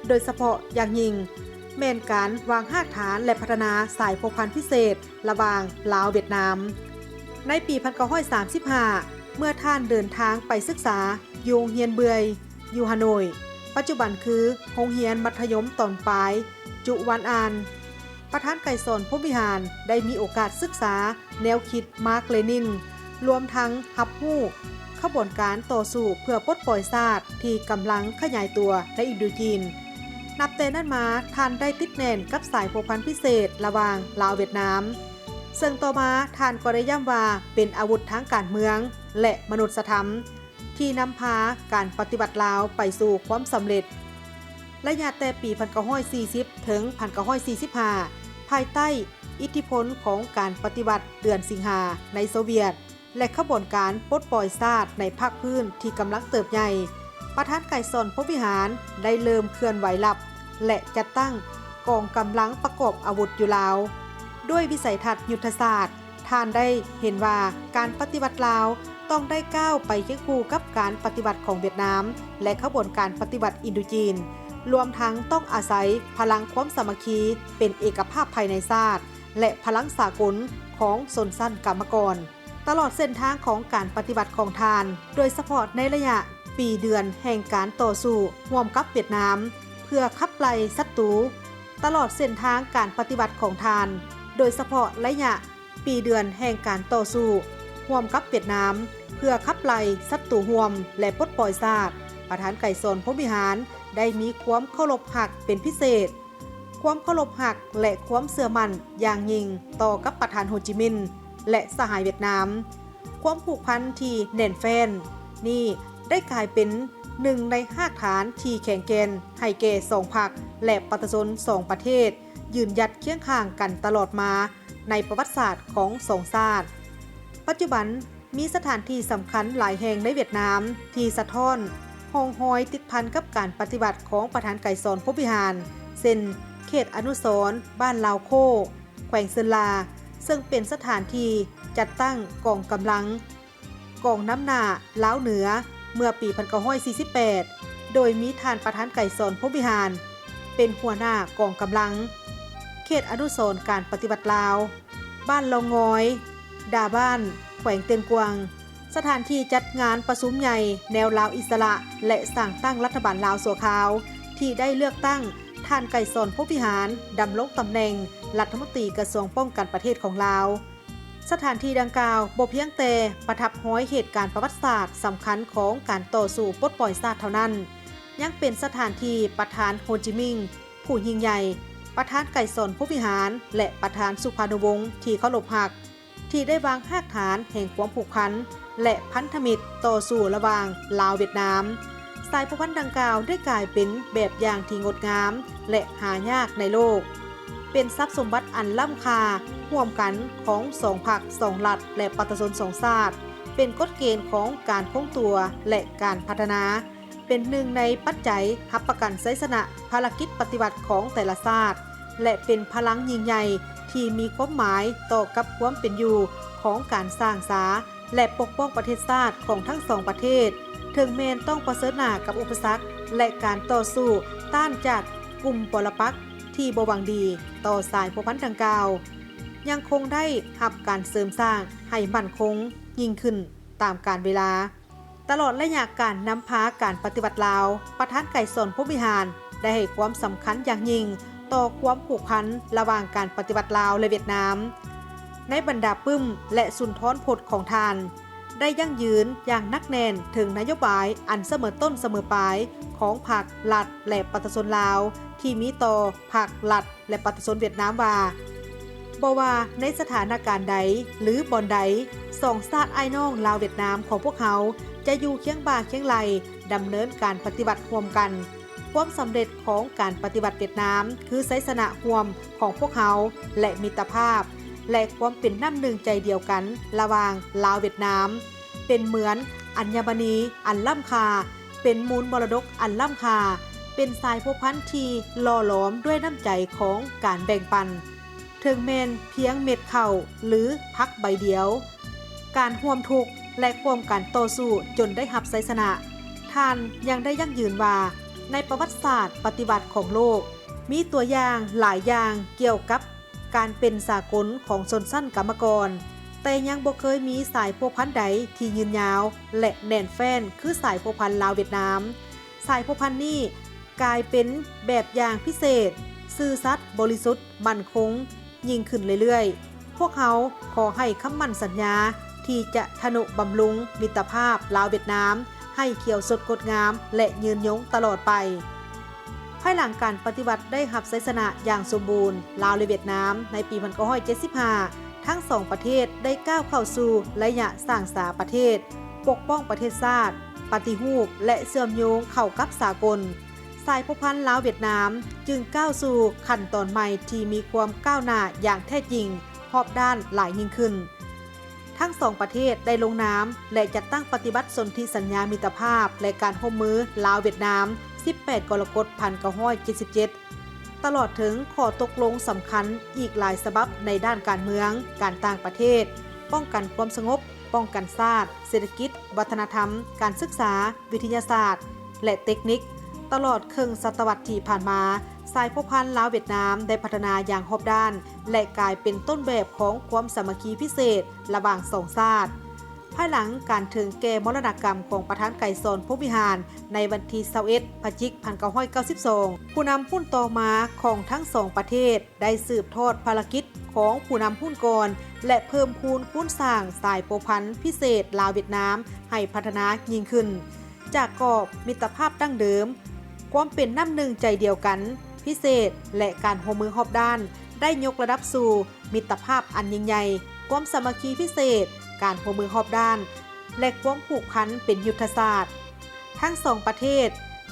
ໂດຍສະເພາະຢ່າງຍິ່ງ ແມ່ນການວາງຮາກຖານ ແລະ ພັດທະນາສາຍພົວພັນພິເສດລະຫວ່າງລາວ-ຫວຽດນາມ. ໃນປີພັນເກົ້າຮ້ອຍສາມສິບຫ້າ ເມື່ອທ່ານເດີນທາງໄປສຶກສາຢູ່ໂຮງຮຽນເບື່ອຍ ຢູ່ຮາໂນຍ, ປັດຈຸບັນຄືໂຮງຮຽນມັດທະຍົມຕອນປາຍ ຈຸວານອານ, ປະທານໄກສອນ ພົມວິຫານ ໄດ້ມີໂອກາດສຶກສາແນວຄິດມາກ-ເລນິນ, ລວມທັງຮັບຮູ້ຂະບວນການຕໍ່ສູ້ເພື່ອປົດປ່ອຍຊາດທີ່ກຳລັງຂະຫຍາຍຕົວໃນອິນໂດຈີນ. ນັບແຕ່ນັ້ນມາ, ທ່ານໄດ້ຕິດແໜ້ນກັບສາຍພົວພັນພິເສດລະຫວ່າງລາວ-ຫວຽດນາມ, ເຊິ່ງຕໍ່ມາທ່ານກໍໄດ້ຢ້ຳວ່າເປັນອາວຸດທາງການເມືອງ ແລະ ມະນຸດສະທຳ ທີ່ນຳພາການປະຕິວັດລາວໄປສູ່ຄວາມສຳເລັດ. ໄລຍະແຕ່ປີພັນເກົ້າຮ້ອຍສີ່ສິບ ເຖິງ ພັນເກົ້າຮ້ອຍສີ່ສິບຫ້າ ພາຍໃຕ້ອິດທິພົນຂອງການປະຕິວັດເດືອນສິງຫາໃນໂຊວຽດ ແລະ ຂະບວນການປົດປ່ອຍຊາດໃນພາກພື້ນທີ່ກຳລັງເຕີບໃຫຍ່, ປະທານໄກສອນ ພົມວິຫານ ໄດ້ເລີ່ມເຄື່ອນໄຫວລັບ ແລະ ຈັດຕັ້ງກອງກຳລັງປະກອບອາວຸດຢູ່ລາວ. ດ້ວຍວິໄສທັດຍຸດທະສາດ, ທ່ານໄດ້ເຫັນວ່າການປະຕິວັດລາວຕ້ອງໄດ້ກ້າວໄປຄຽງຄູ່ກັບການປະຕິວັດຂອງຫວຽດນາມ ແລະ ຂະບວນການປະຕິວັດອິນໂດຈີນ, ລວມທັງຕ້ອງອາໄສພະລັງຄວາມສາມັກຄີເປັນເອກະພາບພາຍໃນຊາດ ແລະ ພະລັງສາກົນຂອງຊົນຊັ້ນກຳມະກອນ. ຕະຫຼອດເສັ້ນທາງຂອງການປະຕິວັດຂອງທ່ານ, ໂດຍສະເພາະໃນໄລຍະປີເດືອນແຫ່ງການຕໍ່ສູ້ຮ່ວມກັບຫວຽດນາມ ເພື່ອຂັບໄລ່ສັດຕູ, ຕະຫຼອດເສັ້ນທາງການປະຕິວັດຂອງທ່ານ, ໂດຍສະເພາະໄລຍະ ປີເດືອນແຫ່ງການຕໍ່ສູ້ຮ່ວມກັບຫວຽດນາມ ເພື່ອຂັບໄລ່ສັດຕູຮ່ວມ ແລະ ປົດປ່ອຍຊາດ, ປະທານໄກສອນ ພົມວິຫານ ໄດ້ມີຄວາມເຄົາລົບຮັກເປັນພິເສດ, ຄວາມເຄົາລົບຮັກ ແລະ ຄວາມເຊື່ອໝັ້ນຢ່າງຍິ່ງຕໍ່ກັບປະທານໂຮຈິມິນ ແລະ ສະຫາຍຫວຽດນາມ. ຄວາມຜູກພັນທີ່ແໜ້ນແຟ້ນນີ້ ໄດ້ກາຍເປັນໜຶ່ງໃນຮາກຖານທີ່ແຂງແກ່ນໃຫ້ແກ່ສອງພັກ ແລະ ປະຊາຊົນສອງປະເທດ ຢືນຢັດຄຽງຂ້າງກັນຕະຫຼອດມາໃນປະຫວັດສາດຂອງສອງຊາດ. ປັດຈຸບັນມີສະຖານທີ່ສຳຄັນຫຼາຍແຫ່ງໃນຫວຽດນາມທີ່ສະທ້ອນຮ່ອງຮອຍຕິດພັນກັບການປະຕິວັດຂອງປະທານໄກສອນ ພົມວິຫານ ເຊັ່ນ ເຂດອະນຸສອນບ້ານລາວໂຄ້, ແຂວງເຊີນລາ, ເຊິ່ງເປັນສະຖານທີ່ຈັດຕັ້ງກອງກຳລັງ ກອງນຳໜ້າລາວເໜືອ ເມື່ອປີພັນເກົ້າຮ້ອຍສີ່ສິບແປດ ໂດຍມີທ່ານປະທານໄກສອນ ພົມວິຫານ ເປັນຫົວໜ້າກອງກຳລັງ. ເຂດອະນຸສອນການປະຕິວັດລາວ, ບ້ານລອງງອຍ, ດາບ້ານ, ແຂວງເຕີນກວາງ, ສະຖານທີ່ຈັດງານປະຊຸມໃຫຍ່ແນວລາວອິດສະຫຼະ ແລະ ສ້າງຕັ້ງລັດຖະບານລາວຊົ່ວຄາວ ທີ່ໄດ້ເລືອກຕັ້ງທ່ານ ໄກສອນ ພົມວິຫານ ດຳລົງຕຳແໜ່ງລັດຖະມົນຕີກະຊວງປ້ອງກັນປະເທດຂອງລາວ. ສະຖານທີ່ດັ່ງກ່າວບໍ່ພຽງແຕ່ປະທັບຮອຍເຫດການປະຫວັດສາດສຳຄັນຂອງການຕໍ່ສູ້ປົດປ່ອຍຊາດເທົ່ານັ້ນ, ຍັງເປັນສະຖານທີ່ປະທານ ໂຮຈິມິງ ຜູ້ຍິ່ງໃຫຍ່, ປະທານ ໄກສອນ ພົມວິຫານ ແລະ ປະທານ ສຸພານຸວົງ ທີ່ເຄົາລົບຮັກ, ທີ່ໄດ້ວາງຮາກຖານແຫ່ງຄວາມຜູກພັນ ແລະ ພັນທະມິດຕໍ່ສູ້ລະຫວ່າງລາວ-ຫວຽດນາມ. ສາຍພົວພັນດັ່ງກ່າວໄດ້ກາຍເປັນແບບຢ່າງທີ່ງົດງາມ ແລະ ຫາຍາກໃນໂລກ, ເປັນຊັບສົມບັດອັນລ້ຳຄ່າຮ່ວມກັນຂອງສອງພັກ, ສອງລັດ ແລະ ປະຊາຊົນສອງຊາດ, ເປັນກົດເກນຂອງການຄົງຕົວ ແລະ ການພັດທະນາ, ເປັນໜຶ່ງໃນປັດໄຈຮັບປະກັນໄຊຊະນະພາລະກິດປະຕິວັດຂອງແຕ່ລະຊາດ ແລະ ເປັນພະລັງຍິ່ງໃຫຍ່ທີ່ມີຄວາມໝາຍຕໍ່ກັບຄວາມເປັນຢູ່ຂອງການສ້າງສາ ແລະ ປົກປ້ອງປະເທດຊາດຂອງທັງສອງປະເທດ, ເຖິງແມ່ນຕ້ອງປະເຊີນໜ້າກັບອຸປະສັກ ແລະ ການຕໍ່ສູ້ຕ້ານຈາກກຸ່ມປໍລະປັກທີ່ບໍ່ຫວັງດີຕໍ່ສາຍພົວພັນດັ່ງກ່າວ, ຍັງຄົງໄດ້ຮັບການເສີມສ້າງໃຫ້ໝັ້ນຄົງຍິ່ງຂຶ້ນຕາມການເວລາ. ຕະຫຼອດໄລຍະການນຳພາການປະຕິວັດລາວ, ປະທານ ໄກສອນ ພົມວິຫານ ໄດ້ໃຫ້ຄວາມສຳຄັນຢ່າງຍິ່ງຕໍ່ຄວາມຜູກພັນລະຫວ່າງການປະຕິວັດລາວ ແລະ ຫວຽດນາມ. ໃນບັນດາປຶ້ມ ແລະ ສຸນທອນພົດຂອງທ່ານ ໄດ້ຢັ້ງຢືນຢ່າງໜັກແໜ້ນເຖິງນະໂຍບາຍອັນສະເໝີຕົ້ນສະເໝີປາຍຂອງພັກ, ລັດ ແລະ ປະຊາຊົນລາວ ທີ່ມີຕໍ່ພັກ, ລັດ ແລະ ປະຊາຊົນຫວຽດນາມວ່າ ບໍ່ວ່າໃນສະຖານະການໃດ ຫຼື ບ່ອນໃດ, ສອງຊາດອ້າຍນ້ອງລາວຫວຽດນາມຂອງພວກເຮົາຈະຢູ່ຄຽງບ່າຄຽງໄຫຼ່ດຳເນີນການປະຕິວັດຮ່ວມກັນ. ຄວາມສຳເລັດຂອງການປະຕິວັດຫວຽດນາມ ຄືໄຊຊະນະຮ່ວມຂອງພວກເຮົາ ແລະ ມິດຕະພາບ ແລະ ຄວາມເປັນນ້ຳໜຶ່ງໃຈດຽວກັນລະຫວ່າງລາວຫວຽດນາມ ເປັນເໝືອນອັນຍະມະນີອັນລ້ຳຄ່າ, ເປັນມູນມໍລະດົກອັນລ້ຳຄ່າ, ເປັນສາຍພົວພັນທີ່ຫຼໍ່ຫຼອມດ້ວຍນ້ຳໃຈຂອງການແບ່ງປັນ, ເຖິງແມ່ນພຽງເມັດເຂົ້າ ຫຼື ຜັກໃບດຽວ, ການຮ່ວມທຸກ ແລະ ຮ່ວມກັນຕໍ່ສູ້ຈົນໄດ້ຮັບໄຊຊະນະ. ທ່ານຍັງໄດ້ຢັ້ງຢືນວ່າ ໃນປະຫວັດສາດປະຕິວັດຂອງໂລກ ມີຕົວຢ່າງຫຼາຍຢ່າງກ່ຽວກັບ ການເປັນສາກົນຂອງຊົນຊັ້ນກຳມະກອນ, ແຕ່ຍັງບໍ່ເຄີຍມີສາຍພົວພັນໃດທີ່ຍືນຍາວ ແລະ ແໜ້ນແຟ້ນຄືສາຍພົວພັນລາວຫວຽດນາມ. ສາຍພົວພັນນີ້ກາຍເປັນແບບຢ່າງພິເສດ, ຊື່ສັດ, ບໍລິສຸດ, ໝັ້ນຄົງ ຍິ່ງຂຶ້ນເລື້ອຍໆ. ພວກເຮົາຂໍໃຫ້ຄຳໝັ້ນສັນຍາທີ່ຈະທະນຸບຳລຸງມິດຕະພາບລາວຫວຽດນາມ ໃຫ້ຂຽວສົດງົດງາມ ແລະ ຍືນຍົງຕະຫຼອດໄປ. ພາຍຫຼັງການປະຕິວັດໄດ້ຮັບໄຊຊະນະຢ່າງສົມບູນ, ລາວ ແລະ ຫວຽດນາມ ໃນປີພັນເກົ້າຮ້ອຍເຈັດສິບຫ້າ ທັງສອງປະເທດໄດ້ກ້າວເຂົ້າສູ່ໄລຍະສ້າງສາປະເທດ, ປົກປ້ອງປະເທດຊາດ, ປະຕິຮູບ ແລະ ເຊື່ອມໂຍງເຂົ້າກັບສາກົນ. ສາຍພົວພັນລາວ-ຫວຽດນາມຈຶ່ງກ້າວສູ່ຂັ້ນຕອນໃໝ່ທີ່ມີຄວາມກ້າວໜ້າຢ່າງແທ້ຈິງ, ຮອບດ້ານຫຼາຍຍິ່ງຂຶ້ນ. ທັງສອງປະເທດໄດ້ລົງນາມ ແລະ ຈັດຕັ້ງປະຕິບັດສົນທິສັນຍາມິດຕະພາບ ແລະ ການຮ່ວມມືລາວ-ຫວຽດນາມ ສິບແປດ ກໍລະກົດ ພັນເກົ້າຮ້ອຍເຈັດສິບເຈັດ ຕະຫຼອດເຖິງຂໍ້ຕົກລົງສຳຄັນອີກຫຼາຍສະບັບໃນດ້ານການເມືອງ, ການຕ່າງປະເທດ, ປ້ອງກັນຄວາມສະຫງົບ, ປ້ອງກັນຊາດ, ເສດຖະກິດ, ວັດທະນະທຳ, ການສຶກສາ, ວິທະຍາສາດ ແລະ ເຕັກນິກ. ຕະຫຼອດເຄິ່ງສະຕະວັດທີ່ຜ່ານມາ, ສາຍພົວພັນລາວ-ຫວຽດນາມໄດ້ພັດທະນາຢ່າງຮອບດ້ານ ແລະ ກາຍເປັນຕົ້ນແບບຂອງຄວາມສາມັກຄີພິເສດລະຫວ່າງສອງຊາດ. ພາຍຫຼັງການເຖິງແກ່ມໍລະນະກຳຂອງປະທານໄກສອນ ພົມວິຫານ ໃນວັນທີຊາວເອັດ ພະຈິກ ພັນເກົ້າຮ້ອຍເກົ້າສິບສອງ, ຜູ້ນຳຮຸ່ນຕໍ່ມາຂອງທັງສອງປະເທດໄດ້ສືບທອດພາລະກິດຂອງຜູ້ນຳຮຸ່ນກ່ອນ ແລະ ເພີ່ມພູນຄູນສ້າງສາຍພົວພັນພິເສດລາວ-ຫວຽດນາມໃຫ້ພັດທະນາຍິ່ງຂຶ້ນ. ຈາກກອບມິດຕະພາບດັ້ງເດີມ, ຄວາມເປັນນ້ຳໜຶ່ງໃຈດຽວກັນພິເສດ ແລະ ການຮ່ວມມືຮອບດ້ານ ໄດ້ຍົກລະດັບສູ່ມິດຕະພາບອັນຍິ່ງໃຫຍ່, ຄວາມສາມັກຄີພິເສດ, ການຮ່ວມມືຮອບດ້ານ ແລະ ຄວາມຜູກພັນເປັນຍຸດທະສາດ. ທັງສອງປະເທດ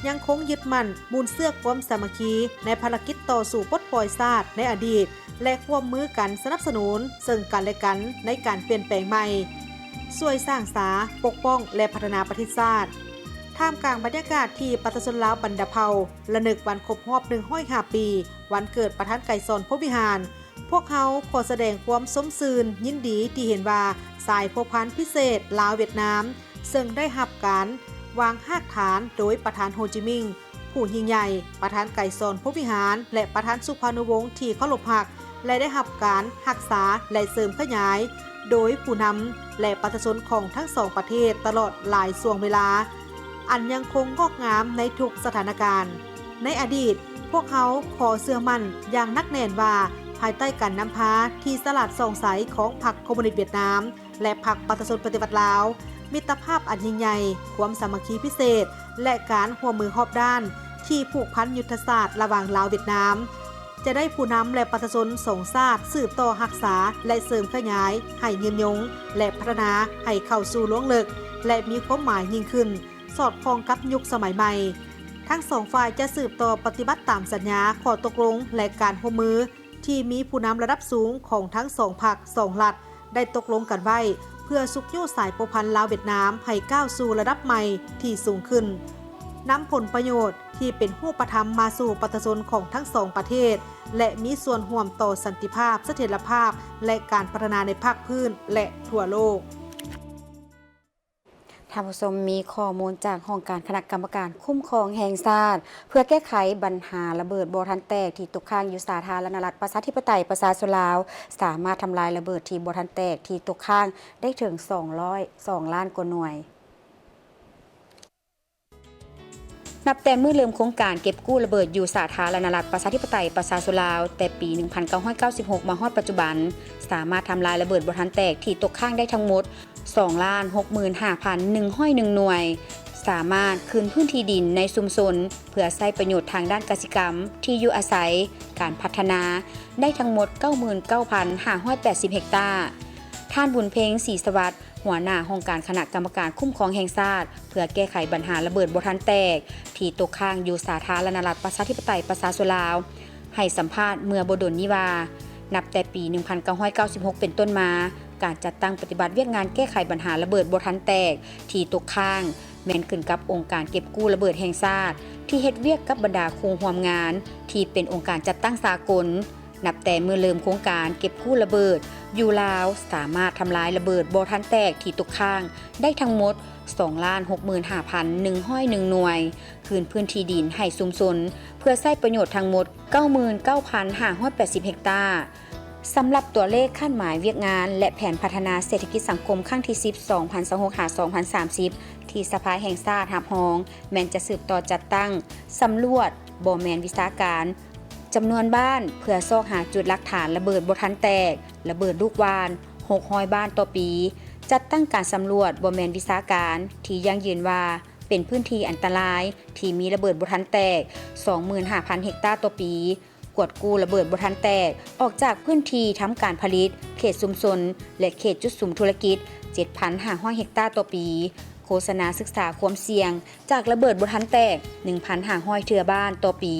ຍັງຄົງຍຶດໝັ້ນມູນເຊື້ອຄວາມສາມັກຄີໃນພາລະກິດຕໍ່ສູ້ປົດປ່ອຍຊາດໃນອະດີດ ແລະ ຮ່ວມມືກັນສະໜັບສະໜູນເຊິ່ງກັນແລະກັນໃນການປ່ຽນແປງໃໝ່, ຊ່ວຍສ້າງສາ, ປົກປ້ອງ ແລະ ພັດທະນາປະເທດຊາດ. ທ່າມກາງບັນຍາກາດທີ່ປະຊາຊົນລາວບັນດາເຜົ່າລະນຶກວັນຄົບຮອບໜຶ່ງຮ້ອຍຫ້າປີ ວັນເກີດປະທານໄກສອນ ພົມວິຫານ, ພວກເຮົາຂໍສະແດງຄວາມຊົມຊື່ນຍິນດີທີ່ເຫັນວ່າສາຍພົວພັນພິເສດລາວ-ຫວຽດນາມ ເຊິ່ງໄດ້ຮັບການວາງຮາກຖານໂດຍປະທານ ໂຮຈິມິງ ຜູ້ຍິ່ງໃຫຍ່, ປະທານໄກສອນ ພົມວິຫານ ແລະ ປະທານສຸພານຸວົງທີ່ເຄົາລົບຮັກ ແລະ ໄດ້ຮັບການຮັກສາ ແລະ ເສີມຂະຫຍາຍໂດຍຜູ້ນຳ ແລະ ປະຊາຊົນຂອງທັງສອງປະເທດຕະຫຼອດຫຼາຍຊ່ວງເວລາ ອັນຍັງຄົງງອກງາມໃນທຸກສະຖານະການ. ໃນອະດີດ, ພວກເຮົາຂໍເຊື່ອໝັ້ນຢ່າງໜັກແໜ້ນວ່າ ພາຍໃຕ້ການນຳພາທີ່ສະຫຼາດສ່ອງໃສຂອງພັກຄອມມູນິດຫວຽດນາມ ແລະ ພັກປະຊາຊົນປະຕິວັດລາວ, ມິດຕະພາບອັນຍິ່ງໃຫຍ່, ຄວາມສາມັກຄີພິເສດ ແລະ ການຮ່ວມມືຮອບດ້ານທີ່ຜູກພັນຍຸດທະສາດລະຫວ່າງລາວຫວຽດນາມ ຈະໄດ້ຜູ້ນຳ ແລະ ປະຊາຊົນສອງຊາດສືບຕໍ່ຮັກສາ ແລະ ເສີມຂະຫຍາຍໃຫ້ຍືນຍົງ ແລະ ພັດທະນາໃຫ້ເຂົ້າສູ່ລວງເລິກ ແລະ ມີຄວາມໝາຍຍິ່ງຂຶ້ນ, ສອດຄ່ອງກັບຍຸກສະໄໝໃໝ່. ທັງສອງຝ່າຍຈະສືບຕໍ່ປະຕິບັດຕາມສັນຍາ, ຂໍ້ຕົກລົງ ແລະ ການຮ່ວມມື ທີ່ມີຜູ້ນຳລະດັບສູງຂອງທັງສອງພັກສອງລັດ ໄດ້ຕົກລົງກັນໄວ້ ເພື່ອຊຸກຍູ້ສາຍພົວພັນລາວຫວຽດນາມໃຫ້ກ້າວສູ່ລະດັບໃໝ່ທີ່ສູງຂຶ້ນ, ນຳຜົນປະໂຫຍດທີ່ເປັນຮູບປະທຳມາສູ່ປະຊາຊົນຂອງທັງສອງປະເທດ ແລະ ມີສ່ວນຮ່ວມຕໍ່ສັນຕິພາບ, ສະຖຽນລະພາບ ແລະ ການພັດທະນາໃນພາກພື້ນ ແລະ ທົ່ວໂລກ. ທ່ານຜູ້ຊົມ, ມີຂໍ້ມູນຈາກຫ້ອງການຄະນະກຳມະການຄຸ້ມຄອງແຫ່ງຊາດ ເພື່ອແກ້ໄຂບັນຫາລະເບີດບໍ່ທັນແຕກທີ່ຕົກຄ້າງຢູ່ສາທາລະນະລັດປະຊາທິປະໄຕປະຊາຊົນລາວ ສາມາດທຳລາຍລະເບີດທີ່ບໍ່ທັນແຕກທີ່ຕົກຄ້າງໄດ້ເຖິງສອງຮ້ອຍສອງລ້ານກວ່າໜ່ວຍ. ນັບແຕ່ມື້ເລີ່ມໂຄງການເກັບກູ້ລະເບີດຢູ່ສາທາລະນະລັດປະຊາທິປະໄຕປະຊາຊົນລາວ ແຕ່ປີໜຶ່ງພັນເກົ້າຮ້ອຍເກົ້າສິບຫົກມາຮອດປັດຈຸບັນ, ສາມາດທຳລາຍລະເບີດບໍ່ທັນແຕກທີ່ຕົກຄ້າງໄດ້ທັງໝົດ ສອງລ້ານຫົກໝື່ນຫ້າພັນໜຶ່ງຮ້ອຍໜຶ່ງໜ່ວຍ, ສາມາດຄືນພື້ນທີ່ດິນໃນຊຸມຊົນເພື່ອໃຊ້ປະໂຫຍດທາງດ້ານກະສິກຳ, ທີ່ຢູ່ອາໄສ, ການພັດທະນາ ໄດ້ທັງໝົດເກົ້າໝື່ນເກົ້າພັນຫ້າຮ້ອຍແປດສິບເຮັກຕາ. ທ່ານ ບຸນເພັງ ສີສະຫວັດ ຫົວໜ້າຫ້ອງການຄະນະກຳມະການຄຸ້ມຄອງແຫ່ງຊາດ ເພື່ອແກ້ໄຂບັນຫາລະເບີດບໍ່ທັນແຕກ ທີ່ຕົກຄ້າງຢູ່ສາທາລະນະລັດປະຊາທິປະໄຕປະຊາຊົນລາວ ໃຫ້ສຳພາດເມື່ອບໍ່ດົນນີ້ວ່າ, ນັບແຕ່ປີໜຶ່ງພັນເກົ້າຮ້ອຍເກົ້າສິບຫົກເປັນຕົ້ນມາ, ການຈັດຕັ້ງປະຕິບັດວຽກງານແກ້ໄຂບັນຫາລະເບີດບໍ່ທັນແຕກທີ່ຕົກຄ້າງ ແມ່ນຂຶ້ນກັບອົງການເກັບກູ້ລະເບີດແຫ່ງຊາດ ທີ່ເຮັດວຽກກັບບັນດາຄູ່ຮ່ວມງານ ທີ່ເປັນອົງການຈັດຕັ້ງສາກົນ. ນັບແຕ່ມື້ເລີ່ມໂຄງການເກັບກູ້ລະເບີດຢູ່ລາວ ສາມາດທຳລາຍລະເບີດບໍ່ທັນແຕກທີ່ຕົກຄ້າງໄດ້ທັງໝົດສອງລ້ານຫົກໝື່ນຫ້າພັນໜຶ່ງຮ້ອຍໜຶ່ງໜ່ວຍ, ຄືນພື້ນທີ່ດິນໃຫ້ຊຸມຊົນເພື່ອໃຊ້ປະໂຫຍດທັງໝົດເກົ້າໝື່ນເກົ້າພັນຫ້າຮ້ອຍແປດສິບເຮັກຕາ. ສຳລັບຕົວເລກຄາດໝາຍວຽກງານ ແລະ ແຜນພັດທະນາເສດຖະກິດສັງຄົມຄັ້ງທີສິບ ສອງພັນຊາວຫົກ ຫາ ສອງພັນສາມສິບ ທີ່ສະພາແຫ່ງຊາດຮັບຮອງ ແມ່ນຈະສືບຕໍ່ຈັດຕັ້ງສຳຫຼວດບໍ່ແມ່ນວິຊາການ ຈຳນວນບ້ານ ເພື່ອຊອກຫາຈຸດຫຼັກຖານລະເບີດບໍ່ທັນແຕກ, ລະເບີດລູກຫວ່ານ ຫົກຮ້ອຍບ້ານຕໍ່ປີ, ຈັດຕັ້ງການສຳຫຼວດບໍ່ແມ່ນວິຊາການທີ່ຢັ້ງຢືນວ່າເປັນພື້ນທີ່ອັນຕະລາຍທີ່ມີລະເບີດບໍ່ທັນແຕກ ສອງໝື່ນຫ້າພັນເຮັກຕາຕໍ່ປີ, ກວດກູ້ລະເບີດບໍ່ທັນແຕກອອກຈາກພື້ນທີ່ທຳການຜະລິດ, ເຂດຊຸມຊົນ ແລະ ເຂດຈຸດສຸມທຸລະກິດ ເຈັດພັນຫ້າຮ້ອຍເຮັກຕາຕໍ່ປີ, ໂຄສະນາສຶກສາຄວາມສ່ຽງຈາກລະເບີດບໍ່ທັນແຕກ ໜຶ່ງພັນຫ້າຮ້ອຍເທື່ອບ້ານຕໍ່ປີ,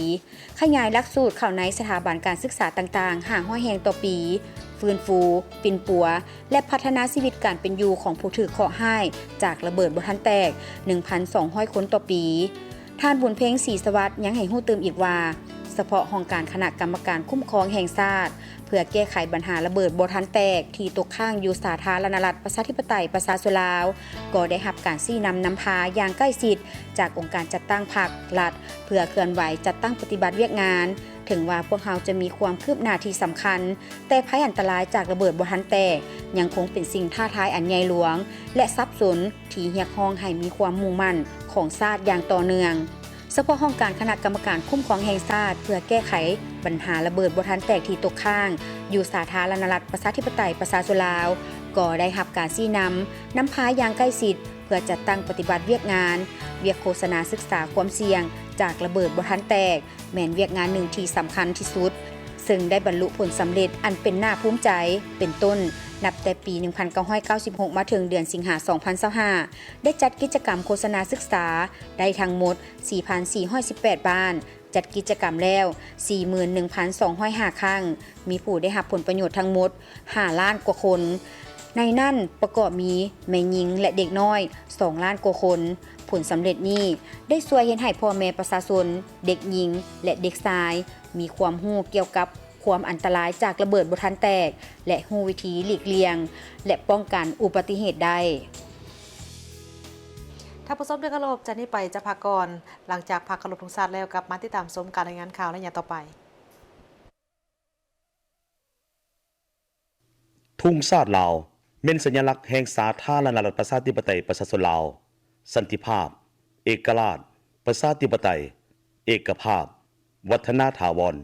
ຂະຫຍາຍຫຼັກສູດເຂົ້າໃນສະຖາບັນການສຶກສາຕ່າງໆ ຫ້າຮ້ອຍແຫ່ງຕໍ່ປີ, ຟື້ນຟູ, ປິ່ນປົວ ແລະ ພັດທະນາຊີວິດການເປັນຢູ່ຂອງຜູ້ຖືກເຄາະຮ້າຍຈາກລະເບີດບໍ່ທັນແຕກ ໜຶ່ງພັນສອງຮ້ອຍຄົນຕໍ່ປີ. ທ່ານ ບຸນເພັງ ສີສະຫວັດ ຍັງໃຫ້ຮູ້ຕື່ມອີກວ່າ, ສະເພາະຫ້ອງການຄະນະກຳມະການຄຸ້ມຄອງແຫ່ງຊາດ ເພື່ອແກ້ໄຂບັນຫາລະເບີດບໍ່ທັນແຕກທີ່ຕົກຄ້າງຢູ່ສາທາລະນະລັດປະຊາທິປະໄຕປະຊາຊົນລາວ ກໍໄດ້ຮັບການຊີ້ນຳນຳພາຢ່າງໃກ້ຊິດຈາກອົງການຈັດຕັ້ງພັກ, ລັດ ເພື່ອເຄື່ອນໄຫວຈັດຕັ້ງປະຕິບັດວຽກງານ. ເຖິງວ່າພວກເຮົາຈະມີຄວາມຄືບໜ້າທີ່ສຳຄັນ, ແຕ່ໄພອັນຕະລາຍຈາກລະເບີດບໍ່ທັນແຕກ ຍັງຄົງເປັນສິ່ງທ້າທາຍອັນໃຫຍ່ຫຼວງ ແລະ ສັບສົນ ທີ່ຮຽກຮ້ອງໃຫ້ມີຄວາມມຸ່ງໝັ້ນຂອງຊາດຢ່າງຕໍ່ເນື່ອງ. ສະເພາະຫ້ອງການຄະນະກຳມະການຄຸ້ມຄອງແຫ່ງຊາດ ເພື່ອແກ້ໄຂບັນຫາລະເບີດບໍ່ທັນແຕກທີ່ຕົກຄ້າງ ຢູ່ສາທາລະນະລັດປະຊາທິປະໄຕປະຊາຊົນລາວ ກໍໄດ້ຮັບການຊີ້ນຳ ນຳພາຢ່າງໃກ້ຊິດ ເພື່ອຈັດຕັ້ງປະຕິບັດວຽກງານ, ວຽກໂຄສະນາສຶກສາຄວາມສ່ຽງຈາກລະເບີດບໍ່ທັນແຕກ ແມ່ນວຽກງານໜຶ່ງທີ່ສຳຄັນທີ່ສຸດ, ເຊິ່ງໄດ້ບັນລຸຜົນສຳເລັດອັນເປັນໜ້າພູມໃຈ ເປັນຕົ້ນ, ນັບແຕ່ປີໜຶ່ງພັນເກົ້າຮ້ອຍເກົ້າສິບຫົກ ມາເຖິງເດືອນສິງຫາ ສອງພັນຊາວຫ້າ ໄດ້ຈັດກິດຈະກຳໂຄສະນາສຶກສາໄດ້ທັງໝົດ ສີ່ພັນສີ່ຮ້ອຍສິບແປດບ້ານ, ຈັດກິດຈະກຳແລ້ວ ສີ່ໝື່ນໜຶ່ງພັນສອງຮ້ອຍຫ້າຄັ້ງ, ມີຜູ້ໄດ້ຮັບຜົນປະໂຫຍດທັງໝົດ ຫ້າລ້ານກວ່າຄົນ, ໃນນັ້ນປະກອບມີແມ່ຍິງ ແລະ ເດັກນ້ອຍ ສອງລ້ານກວ່າຄົນ. ຜົນສຳເລັດນີ້ໄດ້ຊ່ວຍເຮັດໃຫ້ພໍ່ແມ່ປະຊາຊົນ, ເດັກຍິງ ແລະ ເດັກຊາຍ ມີຄວາມຮູ້ກ່ຽວກັບຄວາມອັນຕະລາຍຈາກລະເບີດບໍ່ທັນແຕກ ແລະ ຮູ້ວິທີຫຼີກລ່ຽງ ແລະ ປ້ອງກັນອຸບັດຕິເຫດໄດ້. ທ່ານຜູ້ຊົມທີ່ເຄົາລົບ, ຈາກນີ້ໄປຈະພັກກ່ອນ. ຫຼັງຈາກພັກເຄົາລົບທຸງຊາດແລ້ວ, ກັບມາຕິດຕາມຊົມການລາຍງານຂ່າວໄລຍະຕໍ່ໄປ. ທຸງຊາດລາວ ແມ່ນສັນຍະລັກແຫ່ງສາທາລະນະລັດ ປະຊາທິປະໄຕ ປະຊາຊົນລາວ, ສັນຕິພາບ, ເອກະລາດ, ປະຊາທິປະໄຕ, ເອກະພາບ, ວັດທະນາຖາວອນ.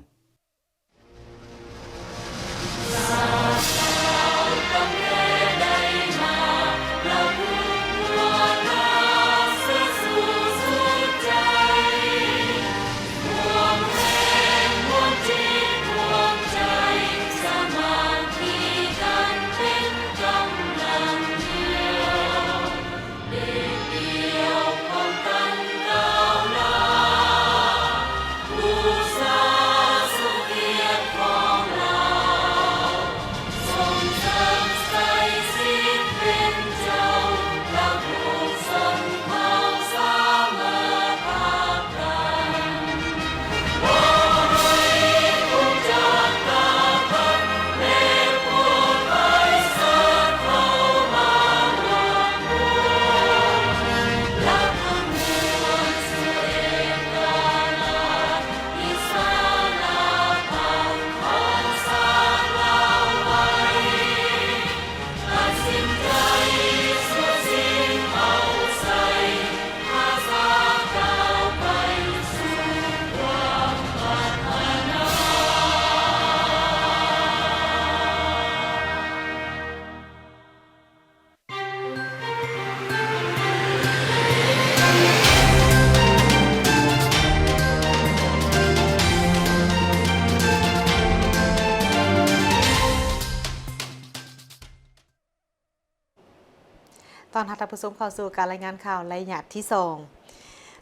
ຕ້ອນຮັບທ່ານຜູ້ຊົມເຂົ້າສູ່ການລາຍງານຂ່າວໄລຍະທີສອງ.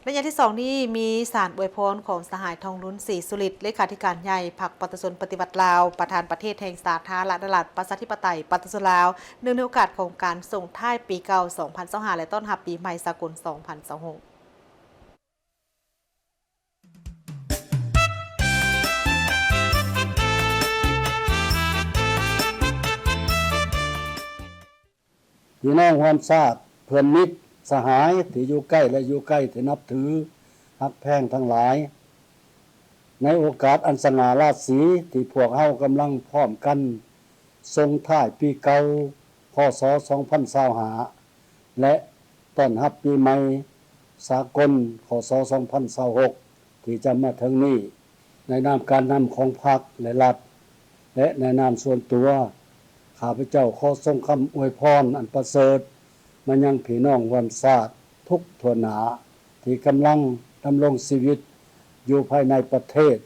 ໄລຍະທີສອງນີ້ມີສານອວຍພອນຂອງສະຫາຍ ທອງລຸນ ສີສຸລິດ ເລຂາທິການໃຫຍ່ພັກປະຊາຊົນປະຕິວັດລາວ, ປະທານປະເທດແຫ່ງສາທາລະນະລັດ ປະຊາທິປະໄຕ ປະຊາຊົນລາວ, ເນື່ອງໃນໂອກາດຂອງການສົ່ງທ້າຍປີເກົ່າ ສອງພັນຊາວຫ້າ ແລະ ຕ້ອນຮັບປີໃໝ່ສາກົນ ສອງພັນຊາວຫົກ. ພີ່ນ້ອງຮ່ວມຊາດ, ເພື່ອນມິດສະຫາຍທີ່ຢູ່ໃກ້ ແລະ ຢູ່ໄກ ທີ່ນັບຖືຮັກແພງທັງຫຼາຍ, ໃນໂອກາດອັນສະຫງ່າລາສີ ທີ່ພວກເຮົາກຳລັງພ້ອມກັນສົ່ງທ້າຍປີເກົ່າ ຄ.ສ. ສອງພັນຊາວຫ້າ ແລະ ຕ້ອນຮັບປີໃໝ່ສາກົນ ຄ.ສ. ສອງພັນຊາວຫົກ ທີ່ຈະມາເຖິງນີ້, ໃນນາມການນຳຂອງພັກ ແລະ ລັດ ແລະ ໃນນາມສ່ວນຕົວ, ຂ້າພະເຈົ້າຂໍສົ່ງຄຳອວຍພອນອັນປະເສີດມາຍັງພີ່ນ້ອງຮ່ວມຊາດທຸກທົ່ວໜ້າ ທີ່ກຳລັງດຳລົງຊີວິດຢູ່ພາຍໃນປະເທດ,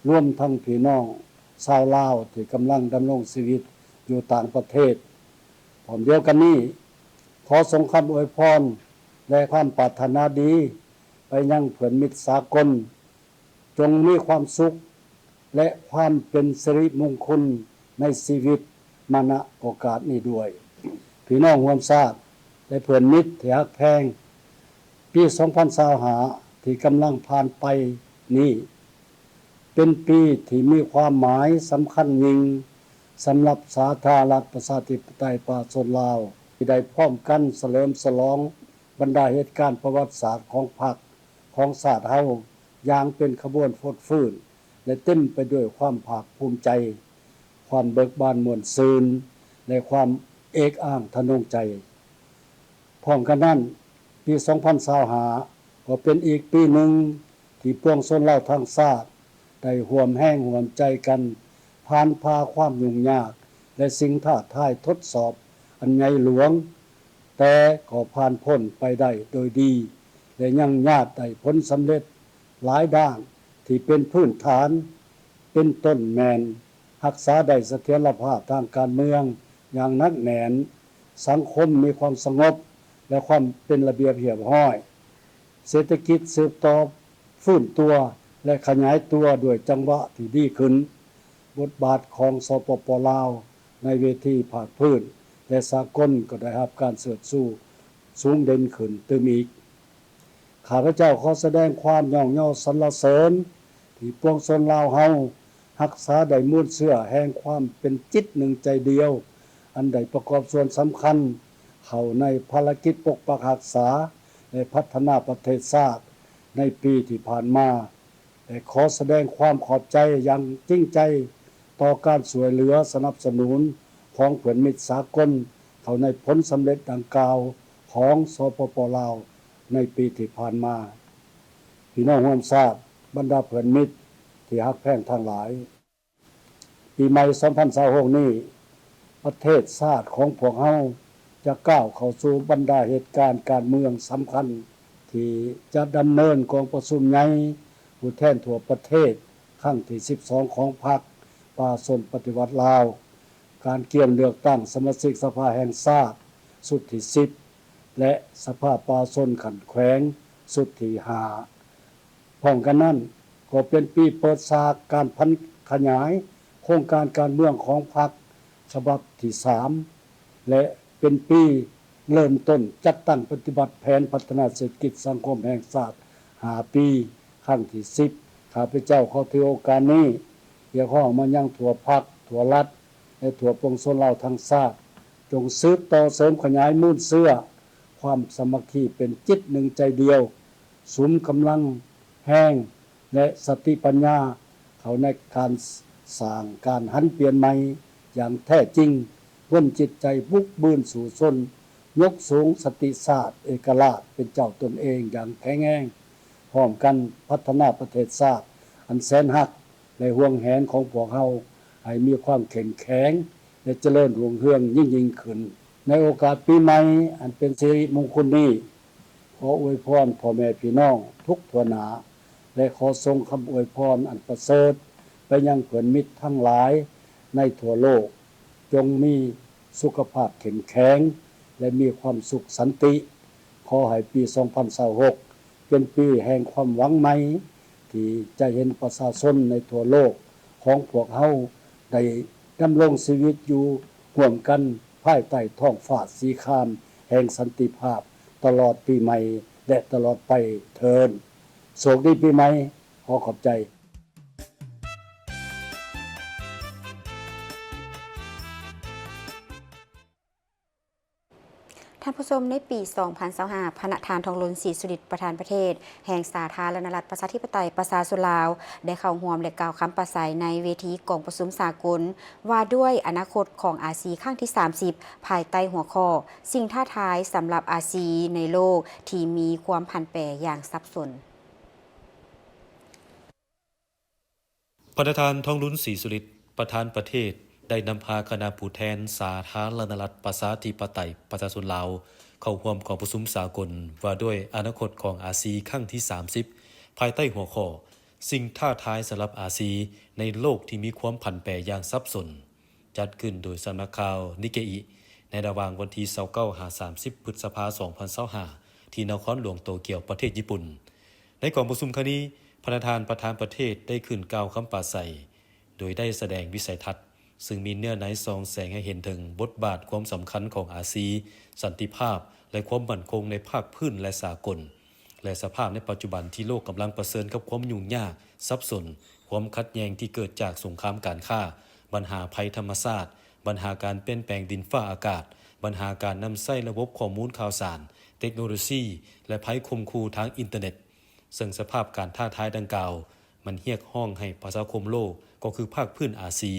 ລວມທັງພີ່ນ້ອງຊາວລາວທີ່ກຳລັງດຳລົງຊີວິດຢູ່ຕ່າງປະເທດ. ພ້ອມດຽວກັນນີ້, ຂໍສົ່ງຄຳອວຍພອນ ແລະ ຄວາມປາດຖະໜາດີໄປຍັງເພື່ອນມິດສາກົນ, ຈົ່ງມີຄວາມສຸກ ແລະ ຄວາມເປັນສິລິມຸງຄຸນໃນຊີວິດມາ ນະ ໂອກາດນີ້ດ້ວຍ. ພີ່ນ້ອງຮ່ວມຊາດ ແລະ ເພື່ອນມິດທີ່ຮັກແພງ, ປີສອງພັນຊາວຫ້າ ທີ່ກຳລັງຜ່ານໄປນີ້ ເປັນປີທີ່ມີຄວາມໝາຍສຳຄັນຍິ່ງສຳລັບສາທາລະນະລັດ ປະຊາທິປະໄຕ ປະຊາຊົນລາວ ທີ່ໄດ້ພ້ອມກັນສະເຫຼີມສະຫຼອງບັນດາເຫດການປະຫວັດສາດຂອງພັກ ຂອງຊາດເຮົາຢ່າງເປັນຂະບວນຟົດຟື້ນ ແລະ ເຕັມໄປດ້ວຍຄວາມພາກພູມໃຈ, ຄວາມເບີກບານມ່ວນຊື່ນ ແລະ ຄວາມເອກອ້າງທະນົງໃຈ. ພ້ອມກັນນັ້ນ, ປີສອງພັນຊາວຫ້າ ກໍເປັນອີກປີໜຶ່ງທີ່ປວງຊົນລາວທັງຊາດໄດ້ຮ່ວມແຮງຮ່ວມໃຈກັນຜ່ານຜ່າຄວາມຫຍຸ້ງຍາກ ແລະ ສິ່ງທ້າທາຍທົດສອບອັນໃຫຍ່ຫຼວງ, ແຕ່ກໍຜ່ານພົ້ນໄປໄດ້ໂດຍດີ ແລະ ຍັງຍາດໄດ້ຜົນສຳເລັດຫຼາຍດ້ານທີ່ເປັນພື້ນຖານ, ເປັນຕົ້ນແມ່ນ ຮັກສາໄດ້ສະຖຽນລະພາບທາງການເມືອງຢ່າງໜັກແໜ້ນ, ສັງຄົມມີຄວາມສະຫງົບ ແລະ ຄວາມເປັນລະບຽບຮຽບຮ້ອຍ, ເສດຖະກິດສືບຕໍ່ຟື້ນຕົວ ແລະ ຂະຫຍາຍຕົວດ້ວຍຈັງຫວະທີ່ດີຂຶ້ນ. ບົດບາດຂອງ ສປປ ລາວ ໃນເວທີພາກພື້ນ ແລະ ສາກົນກໍໄດ້ຮັບການເຊີດຊູສູງເດັ່ນຂຶ້ນຕື່ມອີກ. ຂ້າພະເຈົ້າຂໍສະແດງຄວາມຍ້ອງຍໍສັນລະເສີນທີ່ປວງຊົນລາວເຮົາຮັກສາໄດ້ມູນເຊື້ອແຫ່ງຄວາມເປັນຈິດໜຶ່ງໃຈດຽວ, ອັນໄດ້ປະກອບສ່ວນສຳຄັນເຂົ້າໃນພາລະກິດປົກປັກຮັກສາ ແລະ ພັດທະນາປະເທດຊາດໃນປີທີ່ຜ່ານມາ ແລະ ຂໍສະແດງຄວາມຂອບໃຈຢ່າງຈິງໃຈຕໍ່ການຊ່ວຍເຫຼືອສະໜັບສະໜູນຂອງເພື່ອນມິດສາກົນເຂົ້າໃນຜົນສຳເລັດດັ່ງກ່າວຂອງ ສປປ ລາວ ໃນປີທີ່ຜ່ານມາ. ພີ່ນ້ອງຮ່ວມຊາດ, ບັນດາເພື່ອນມິດທີ່ຮັກແພງທັງຫຼາຍ, ປີໃໝ່ສອງພັນຊາວຫົກນີ້ ປະເທດຊາດຂອງພວກເຮົາຈະກ້າວເຂົ້າສູ່ບັນດາເຫດການການເມືອງສຳຄັນ ທີ່ຈະດຳເນີນກອງປະຊຸມໃຫຍ່ຜູ້ແທນທົ່ວປະເທດຄັ້ງທີສິບສອງຂອງພັກປະຊາຊົນປະຕິວັດລາວ, ການກຽມເລືອກຕັ້ງສະມາຊິກສະພາແຫ່ງຊາດຊຸດທີສິບ ແລະ ສະພາປະຊາຊົນຂັ້ນແຂວງຊຸດທີຫ້າ. ພ້ອມກັນນັ້ນກໍເປັນປີເປີດສາກການຜັນຂະຫຍາຍໂຄງການການເມືອງຂອງພັກສະບັບທີສາມ ແລະ ເປັນປີເລີ່ມຕົ້ນຈັດຕັ້ງປະຕິບັດແຜນພັດທະນາເສດຖະກິດສັງຄົມແຫ່ງຊາດຫ້າປີ ຄັ້ງທີສິບ. ຂ້າພະເຈົ້າຂໍຖືໂອກາດນີ້ຮຽກຮ້ອງມາຍັງທົ່ວພັກ, ທົ່ວລັດ ແລະ ທົ່ວປວງຊົນລາວທັງຊາດ, ຈົ່ງສືບຕໍ່ເສີມຂະຫຍາຍມູນເຊື້ອຄວາມສາມັກຄີເປັນຈິດໜຶ່ງໃຈດຽວ, ສຸມກຳລັງແຮງ ແລະ ສະຕິປັນຍາເຂົ້າໃນການສ້າງການຫັນປ່ຽນໃໝ່ຢ່າງແທ້ຈິງ, ເປັນຈິດໃຈບຸກບືນສູ້ຊົນ, ຍົກສູງສະຕິຊາດເອກະລາດເປັນເຈົ້າຕົນເອງຢ່າງແຂງແຮງ, ພ້ອມກັນພັດທະນາປະເທດຊາດອັນແສນຮັກ ແລະ ຫວງແຫນຂອງພວກເຮົາໃຫ້ມີຄວາມເຂັ້ມແຂງ ແລະ ຈະເລີນຮຸ່ງເຮືອງຍິ່ງໆຂຶ້ນ. ໃນໂອກາດປີໃໝ່ອັນເປັນສິລິມຸງຄຸນນີ້, ຂໍອວຍພອນພໍ່ແມ່ພີ່ນ້ອງທຸກທົ່ວໜ້າ ແລະ ຂໍສົ່ງຄຳອວຍພອນອັນປະເສີດໄປຍັງເພື່ອນມິດທັງຫຼາຍໃນທົ່ວໂລກ, ຈົ່ງມີສຸຂະພາບເຂັ້ມແຂງ ແລະ ມີຄວາມສຸກສັນຕິ. ຂໍໃຫ້ປີສອງພັນຊາວຫົກເປັນປີແຫ່ງຄວາມຫວັງໃໝ່ ທີ່ຈະເຫັນປະຊາຊົນໃນທົ່ວໂລກຂອງພວກເຮົາໄດ້ດຳລົງຊີວິດຢູ່ຮ່ວມກັນພາຍໃຕ້ທ້ອງຟ້າສີຄາມແຫ່ງສັນຕິພາບ ຕະຫຼອດປີໃໝ່ ແລະ ຕະຫຼອດໄປເທີ້ນ. ໂຊກດີປີໃໝ່. ຂໍຂອບໃຈ. ທ່ານຜູ້ຊົມ, ໃນປີສອງພັນຊາວຫ້າ ພະນະທ່ານ ທອງລຸນ ສີສຸລິດ ປະທານປະເທດແຫ່ງສາທາລະນະລັດ ປະຊາທິປະໄຕ ປະຊາຊົນລາວ ໄດ້ເຂົ້າຮ່ວມ ແລະ ກ່າວຄຳປາໄສໃນເວທີກອງປະຊຸມສາກົນວ່າດ້ວຍອະນາຄົດຂອງອາຊີຄັ້ງທີສາມສິບ ພາຍໃຕ້ຫົວຂໍ້ ສິ່ງທ້າທາຍສຳລັບອາຊີໃນໂລກທີ່ມີຄວາມຜັນແປຢ່າງສັບສົນ. ພະນະທ່ານ ທອງລຸນ ສີສຸລິດ ປະທານປະເທດ ໄດ້ນຳພາຄະນະຜູ້ແທນສາທາລະນະລັດ ປະຊາທິປະໄຕ ປະຊາຊົນລາວ ເຂົ້າຮ່ວມກອງປະຊຸມສາກົນວ່າດ້ວຍອະນາຄົດຂອງອາຊີຄັ້ງທີສາມສິບ ພາຍໃຕ້ຫົວຂໍ້ ສິ່ງທ້າທາຍສຳລັບອາຊີໃນໂລກທີ່ມີຄວາມຜັນແປຢ່າງສັບສົນ. ຈັດຂຶ້ນໂດຍສຳນັກຂ່າວນິເກອິ ໃນລະຫວ່າງວັນທີຊາວເກົ້າຫາສາມສິບ ພຶດສະພາ ສອງພັນຊາວຫ້າ ທີ່ນະຄອນຫຼວງໂຕກຽວ ປະເທດຍີ່ປຸ່ນ. ໃນກອງປະຊຸມຄັ້ງນີ້, ພະນະທ່ານປະທານປະເທດໄດ້ຂຶ້ນກ່າວຄຳປາໄສ ໂດຍໄດ້ສະແດງວິໄສທັດ ຊຶ່ງມີເນື້ອໃນສ່ອງແສງໃຫ້ເຫັນເຖິງບົດບາດຄວາມສຳຄັນຂອງອາຊີ, ສັນຕິພາບ ແລະ ຄວາມໝັ້ນຄົງໃນພາກພື້ນ ແລະ ສາກົນ. ແລະ ສະພາບໃນປັດຈຸບັນທີ່ໂລກກຳລັງປະເຊີນກັບຄວາມຫຍຸ້ງຍາກ, ສັບສົນ, ຄວາມຂັດແຍ່ງທີ່ເກີດຈາກສົງຄາມການຄ້າ, ບັນຫາໄພທຳມະຊາດ, ບັນຫາການປ່ຽນແປງດິນຟ້າອາກາດ, ບັນຫາການນຳໃຊ້ລະບົບຂໍ້ມູນຂ່າວສານ, ເຕັກໂນໂລຊີ ແລະ ໄພຂົ່ມຂູ່ທາງອິນເຕີເນັດ. ເຊິ່ງສະພາບການທ້າທາຍດັ່ງກ່າວ ມັນຮຽກຮ້ອງໃຫ້ປະຊາຄົມໂລກ ກໍຄືພາກພື້ນອາຊີ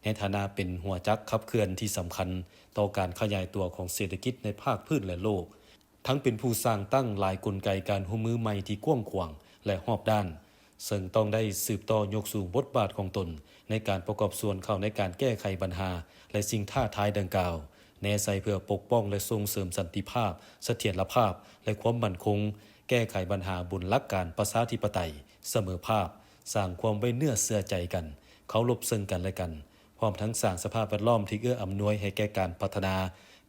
ໃນຖານະເປັນຫົວຈັກຂັບເຄື່ອນທີ່ສຳຄັນຕໍ່ການຂະຫຍາຍຕົວຂອງເສດຖະກິດໃນພາກພື້ນ ແລະ ໂລກ, ທັງເປັນຜູ້ສ້າງຕັ້ງຫຼາຍກົນໄກການຮ່ວມມືໃໝ່ທີ່ກວ້າງຂວາງ ແລະ ຮອບດ້ານ, ເຊິ່ງຕ້ອງໄດ້ສືບຕໍ່ຍົກສູງບົດບາດຂອງຕົນໃນການປະກອບສ່ວນເຂົ້າໃນການແກ້ໄຂບັນຫາ ແລະ ສິ່ງທ້າທາຍດັ່ງກ່າວ, ແນໃສ່ເພື່ອປົກປ້ອງ ແລະ ສົ່ງເສີມສັນຕິພາບ, ສະຖຽນລະພາບ ແລະ ຄວາມໝັ້ນຄົງ, ແກ້ໄຂບັນຫາບົນຫຼັກການປະຊາທິປະໄຕ, ສະເໝີພາບ, ສ້າງຄວາມໄວ້ເນື້ອເຊື່ອໃຈກັນ, ເຄົາລົບເຊິ່ງກັນ ແລະ ກັນ, ພ້ອມທັງສ້າງສະພາບແວດລ້ອມທີ່ເອື້ອອຳນວຍໃຫ້ແກ່ການພັດທະນາ,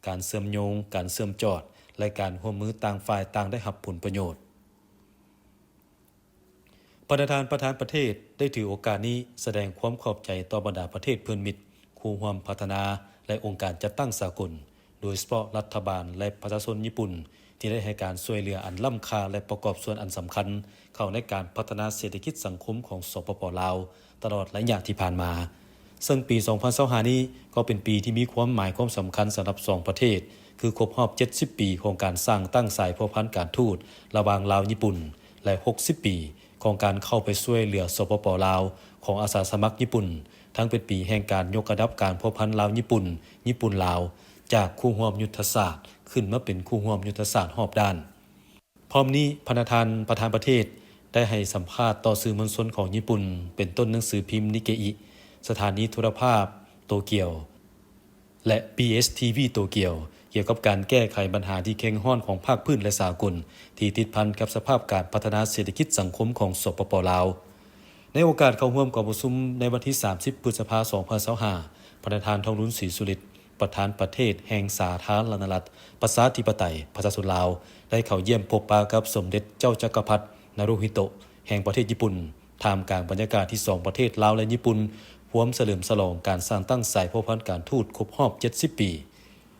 ການເຊື່ອມໂຍງ, ການເຊື່ອມຈອດ ແລະ ການຮ່ວມມືຕ່າງຝ່າຍຕ່າງໄດ້ຮັບຜົນປະໂຫຍດ. ພະນະທ່ານປະທານປະເທດໄດ້ຖືໂອກາດນີ້ສະແດງຄວາມຂອບໃຈຕໍ່ບັນດາປະເທດເພື່ອນມິດ, ຄູ່ຮ່ວມພັດທະນາ ແລະ ອົງການຈັດຕັ້ງສາກົນ, ໂດຍສະເພາະລັດຖະບານ ແລະ ປະຊາຊົນຍີ່ປຸ່ນ ທີ່ໄດ້ໃຫ້ການຊ່ວຍເຫຼືອອັນລ້ຳຄ່າ ແລະ ປະກອບສ່ວນອັນສຳຄັນເຂົ້າໃນການພັດທະນາເສດຖະກິດສັງຄົມຂອງ ສປປ ລາວ ຕະຫຼອດໄລຍະທີ່ຜ່ານມາ. ເຊິ່ງປີສອງພັນຊາວຫ້ານີ້ກໍເປັນປີທີ່ມີຄວາມໝາຍຄວາມສຳຄັນສຳລັບສອງປະເທດ, ຄືຄົບຮອບເຈັດສິບປີຂອງການສ້າງຕັ້ງສາຍພົວພັນການທູດລະຫວ່າງລາວ-ຍີ່ປຸ່ນ ແລະ ຫົກສິບປີຂອງການເຂົ້າໄປຊ່ວຍເຫຼືອ ສປປ ລາວ ຂອງອາສາສະໝັກຍີ່ປຸ່ນ ທັງເປັນປີແຫ່ງການຍົກລະດັບການພົວພັນລາວ-ຍີ່ປຸ່ນ, ຍີ່ປຸ່ນ-ລາວ ຈາກຄູ່ຮ່ວມຍຸດທະສາດຂຶ້ນມາເປັນຄູ່ຮ່ວມຍຸດທະສາດຮອບດ້ານ. ພ້ອມນີ້, ພະນະທ່ານປະທານປະເທດໄດ້ໃຫ້ສຳພາດຕໍ່ສື່ມວນຊົນຂອງຍີ່ປຸ່ນ ເປັນຕົ້ນໜັງສືພິມນິເກອິ, ສະຖານີໂທລະພາບໂຕກຽວ ແລະ ບີເອສທີວີໂຕກຽວ ກ່ຽວກັບການແກ້ໄຂບັນຫາທີ່ແຂງຮ້ອນຂອງພາກພື້ນ ແລະ ສາກົນ ທີ່ຕິດພັນກັບສະພາບການພັດທະນາເສດຖະກິດສັງຄົມຂອງ ສປປ ລາວ. ໃນໂອກາດເຂົ້າຮ່ວມກອງປະຊຸມໃນວັນທີສາມສິບ ພຶດສະພາ ສອງພັນຊາວຫ້າ, ພະນະທ່ານ ທອງລຸນ ສີສຸລິດ ປະທານປະເທດແຫ່ງສາທາລະນະລັດ ປະຊາທິປະໄຕ ປະຊາຊົນລາວ ໄດ້ເຂົ້າຢ້ຽມພົບປະກັບສົມເດັດເຈົ້າຈັກກະພັດ ນາຣູຮິໂຕະ ແຫ່ງປະເທດຍີ່ປຸ່ນ, ທ່າມກາງບັນຍາກາດທີ່ສອງປະເທດລາວ ແລະ ຍີ່ປຸ່ນ ຮ່ວມສະເຫຼີມສະຫຼອງການສ້າງຕັ້ງສາຍພົວພັນການທູດຄົບຮອບເຈັດສິບປີ.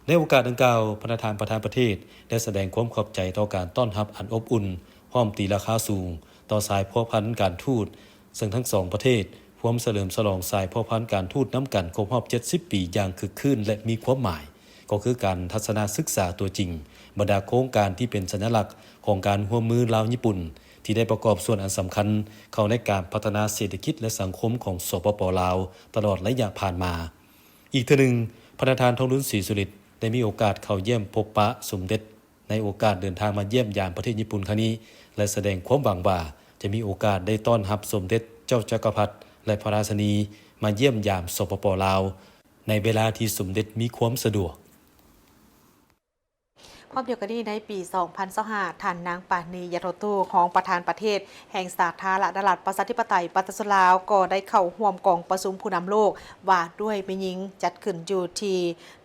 ໃນໂອກາດດັ່ງກ່າວ, ພະນະທ່ານປະທານປະເທດໄດ້ສະແດງຄວາມຂອບໃຈຕໍ່ການຕ້ອນຮັບອັນອົບອຸ່ນ, ພ້ອມຕີລາຄາສູງຕໍ່ສາຍພົວພັນການທູດ ເຊິ່ງທັງສອງປະເທດຮ່ວມສະເຫຼີມສະຫຼອງສາຍພົວພັນການທູດນຳກັນຄົບຮອບເຈັດສິບປີຢ່າງຄຶກຄື້ນ ແລະ ມີຄວາມໝາຍ, ກໍຄືການທັດສະນະສຶກສາຕົວຈິງ ບັນດາໂຄງການທີ່ເປັນສັນຍະລັກຂອງການຮ່ວມມືລາວຍີ່ປຸ່ນ ທີ່ໄດ້ປະກອບສ່ວນອັນສຳຄັນເຂົ້າໃນການພັດທະນາເສດຖະກິດ ແລະ ສັງຄົມຂອງ ສປປ ລາວ ຕະຫຼອດໄລຍະຜ່ານມາ. ອີກເທື່ອໜຶ່ງ, ພະນະທ່ານ ທອງລຸນ ສີສຸລິດ ໄດ້ມີໂອກາດເຂົ້າຢ້ຽມພົບປະສົມເດັດ ໃນໂອກາດເດີນທາງມາຢ້ຽມຢາມປະເທດຍີ່ປຸ່ນຄັ້ງນີ້ ແລະ ສະແດງຄວາມຫວັງວ່າຈະມີໂອກາດໄດ້ຕ້ອນຮັບສົມເດັດເຈົ້າຈັກກະພັດ ແລະ ພະລາຊິນີ ມາຢ້ຽມຢາມ ສປປ ລາວ ໃນເວລາທີ່ສົມເດັດມີຄວາມສະດວກ. ພ້ອມດຽວກັນນີ້, ໃນປີສອງພັນຊາວຫ້າ ທ່ານນາງ ປານີ ຢາໂທຕູ້ ຮອງປະທານປະເທດແຫ່ງສາທາລະນະລັດ ປະຊາທິປະໄຕ ປະຊາຊົນລາວ ກໍໄດ້ເຂົ້າຮ່ວມກອງປະຊຸມຜູ້ນຳໂລກວ່າດ້ວຍແມ່ຍິງ ຈັດຂຶ້ນຢູ່ທີ່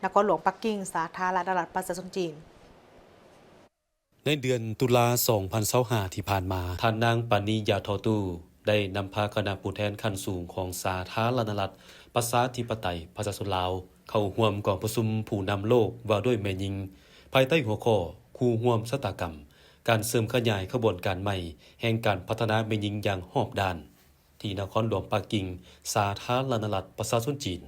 ນະຄອນຫຼວງປັກກິ່ງ ສາທາລະນະລັດ ປະຊາຊົນຈີນ. ໃນເດືອນຕຸລາ ສອງພັນຊາວຫ້າ ທີ່ຜ່ານມາ, ທ່ານນາງ ປານີ ຢາໂທຕູ້ ໄດ້ນຳພາຄະນະຜູ້ແທນຂັ້ນສູງຂອງສາທາລະນະລັດ ປະຊາທິປະໄຕ ປະຊາຊົນລາວ ເຂົ້າຮ່ວມກອງປະຊຸມຜູ້ນຳໂລກວ່າດ້ວຍແມ່ຍິງ ພາຍໃຕ້ຫົວຂໍ້ ຄູ່ຮ່ວມຊະຕາກຳ ການເສີມຂະຫຍາຍຂະບວນການໃໝ່ແຫ່ງການພັດທະນາແມ່ຍິງຢ່າງຮອບດ້ານ ທີ່ນະຄອນຫຼວງປັກກິ່ງ ສາທາລະນະລັດ ປະຊາຊົນຈີນ,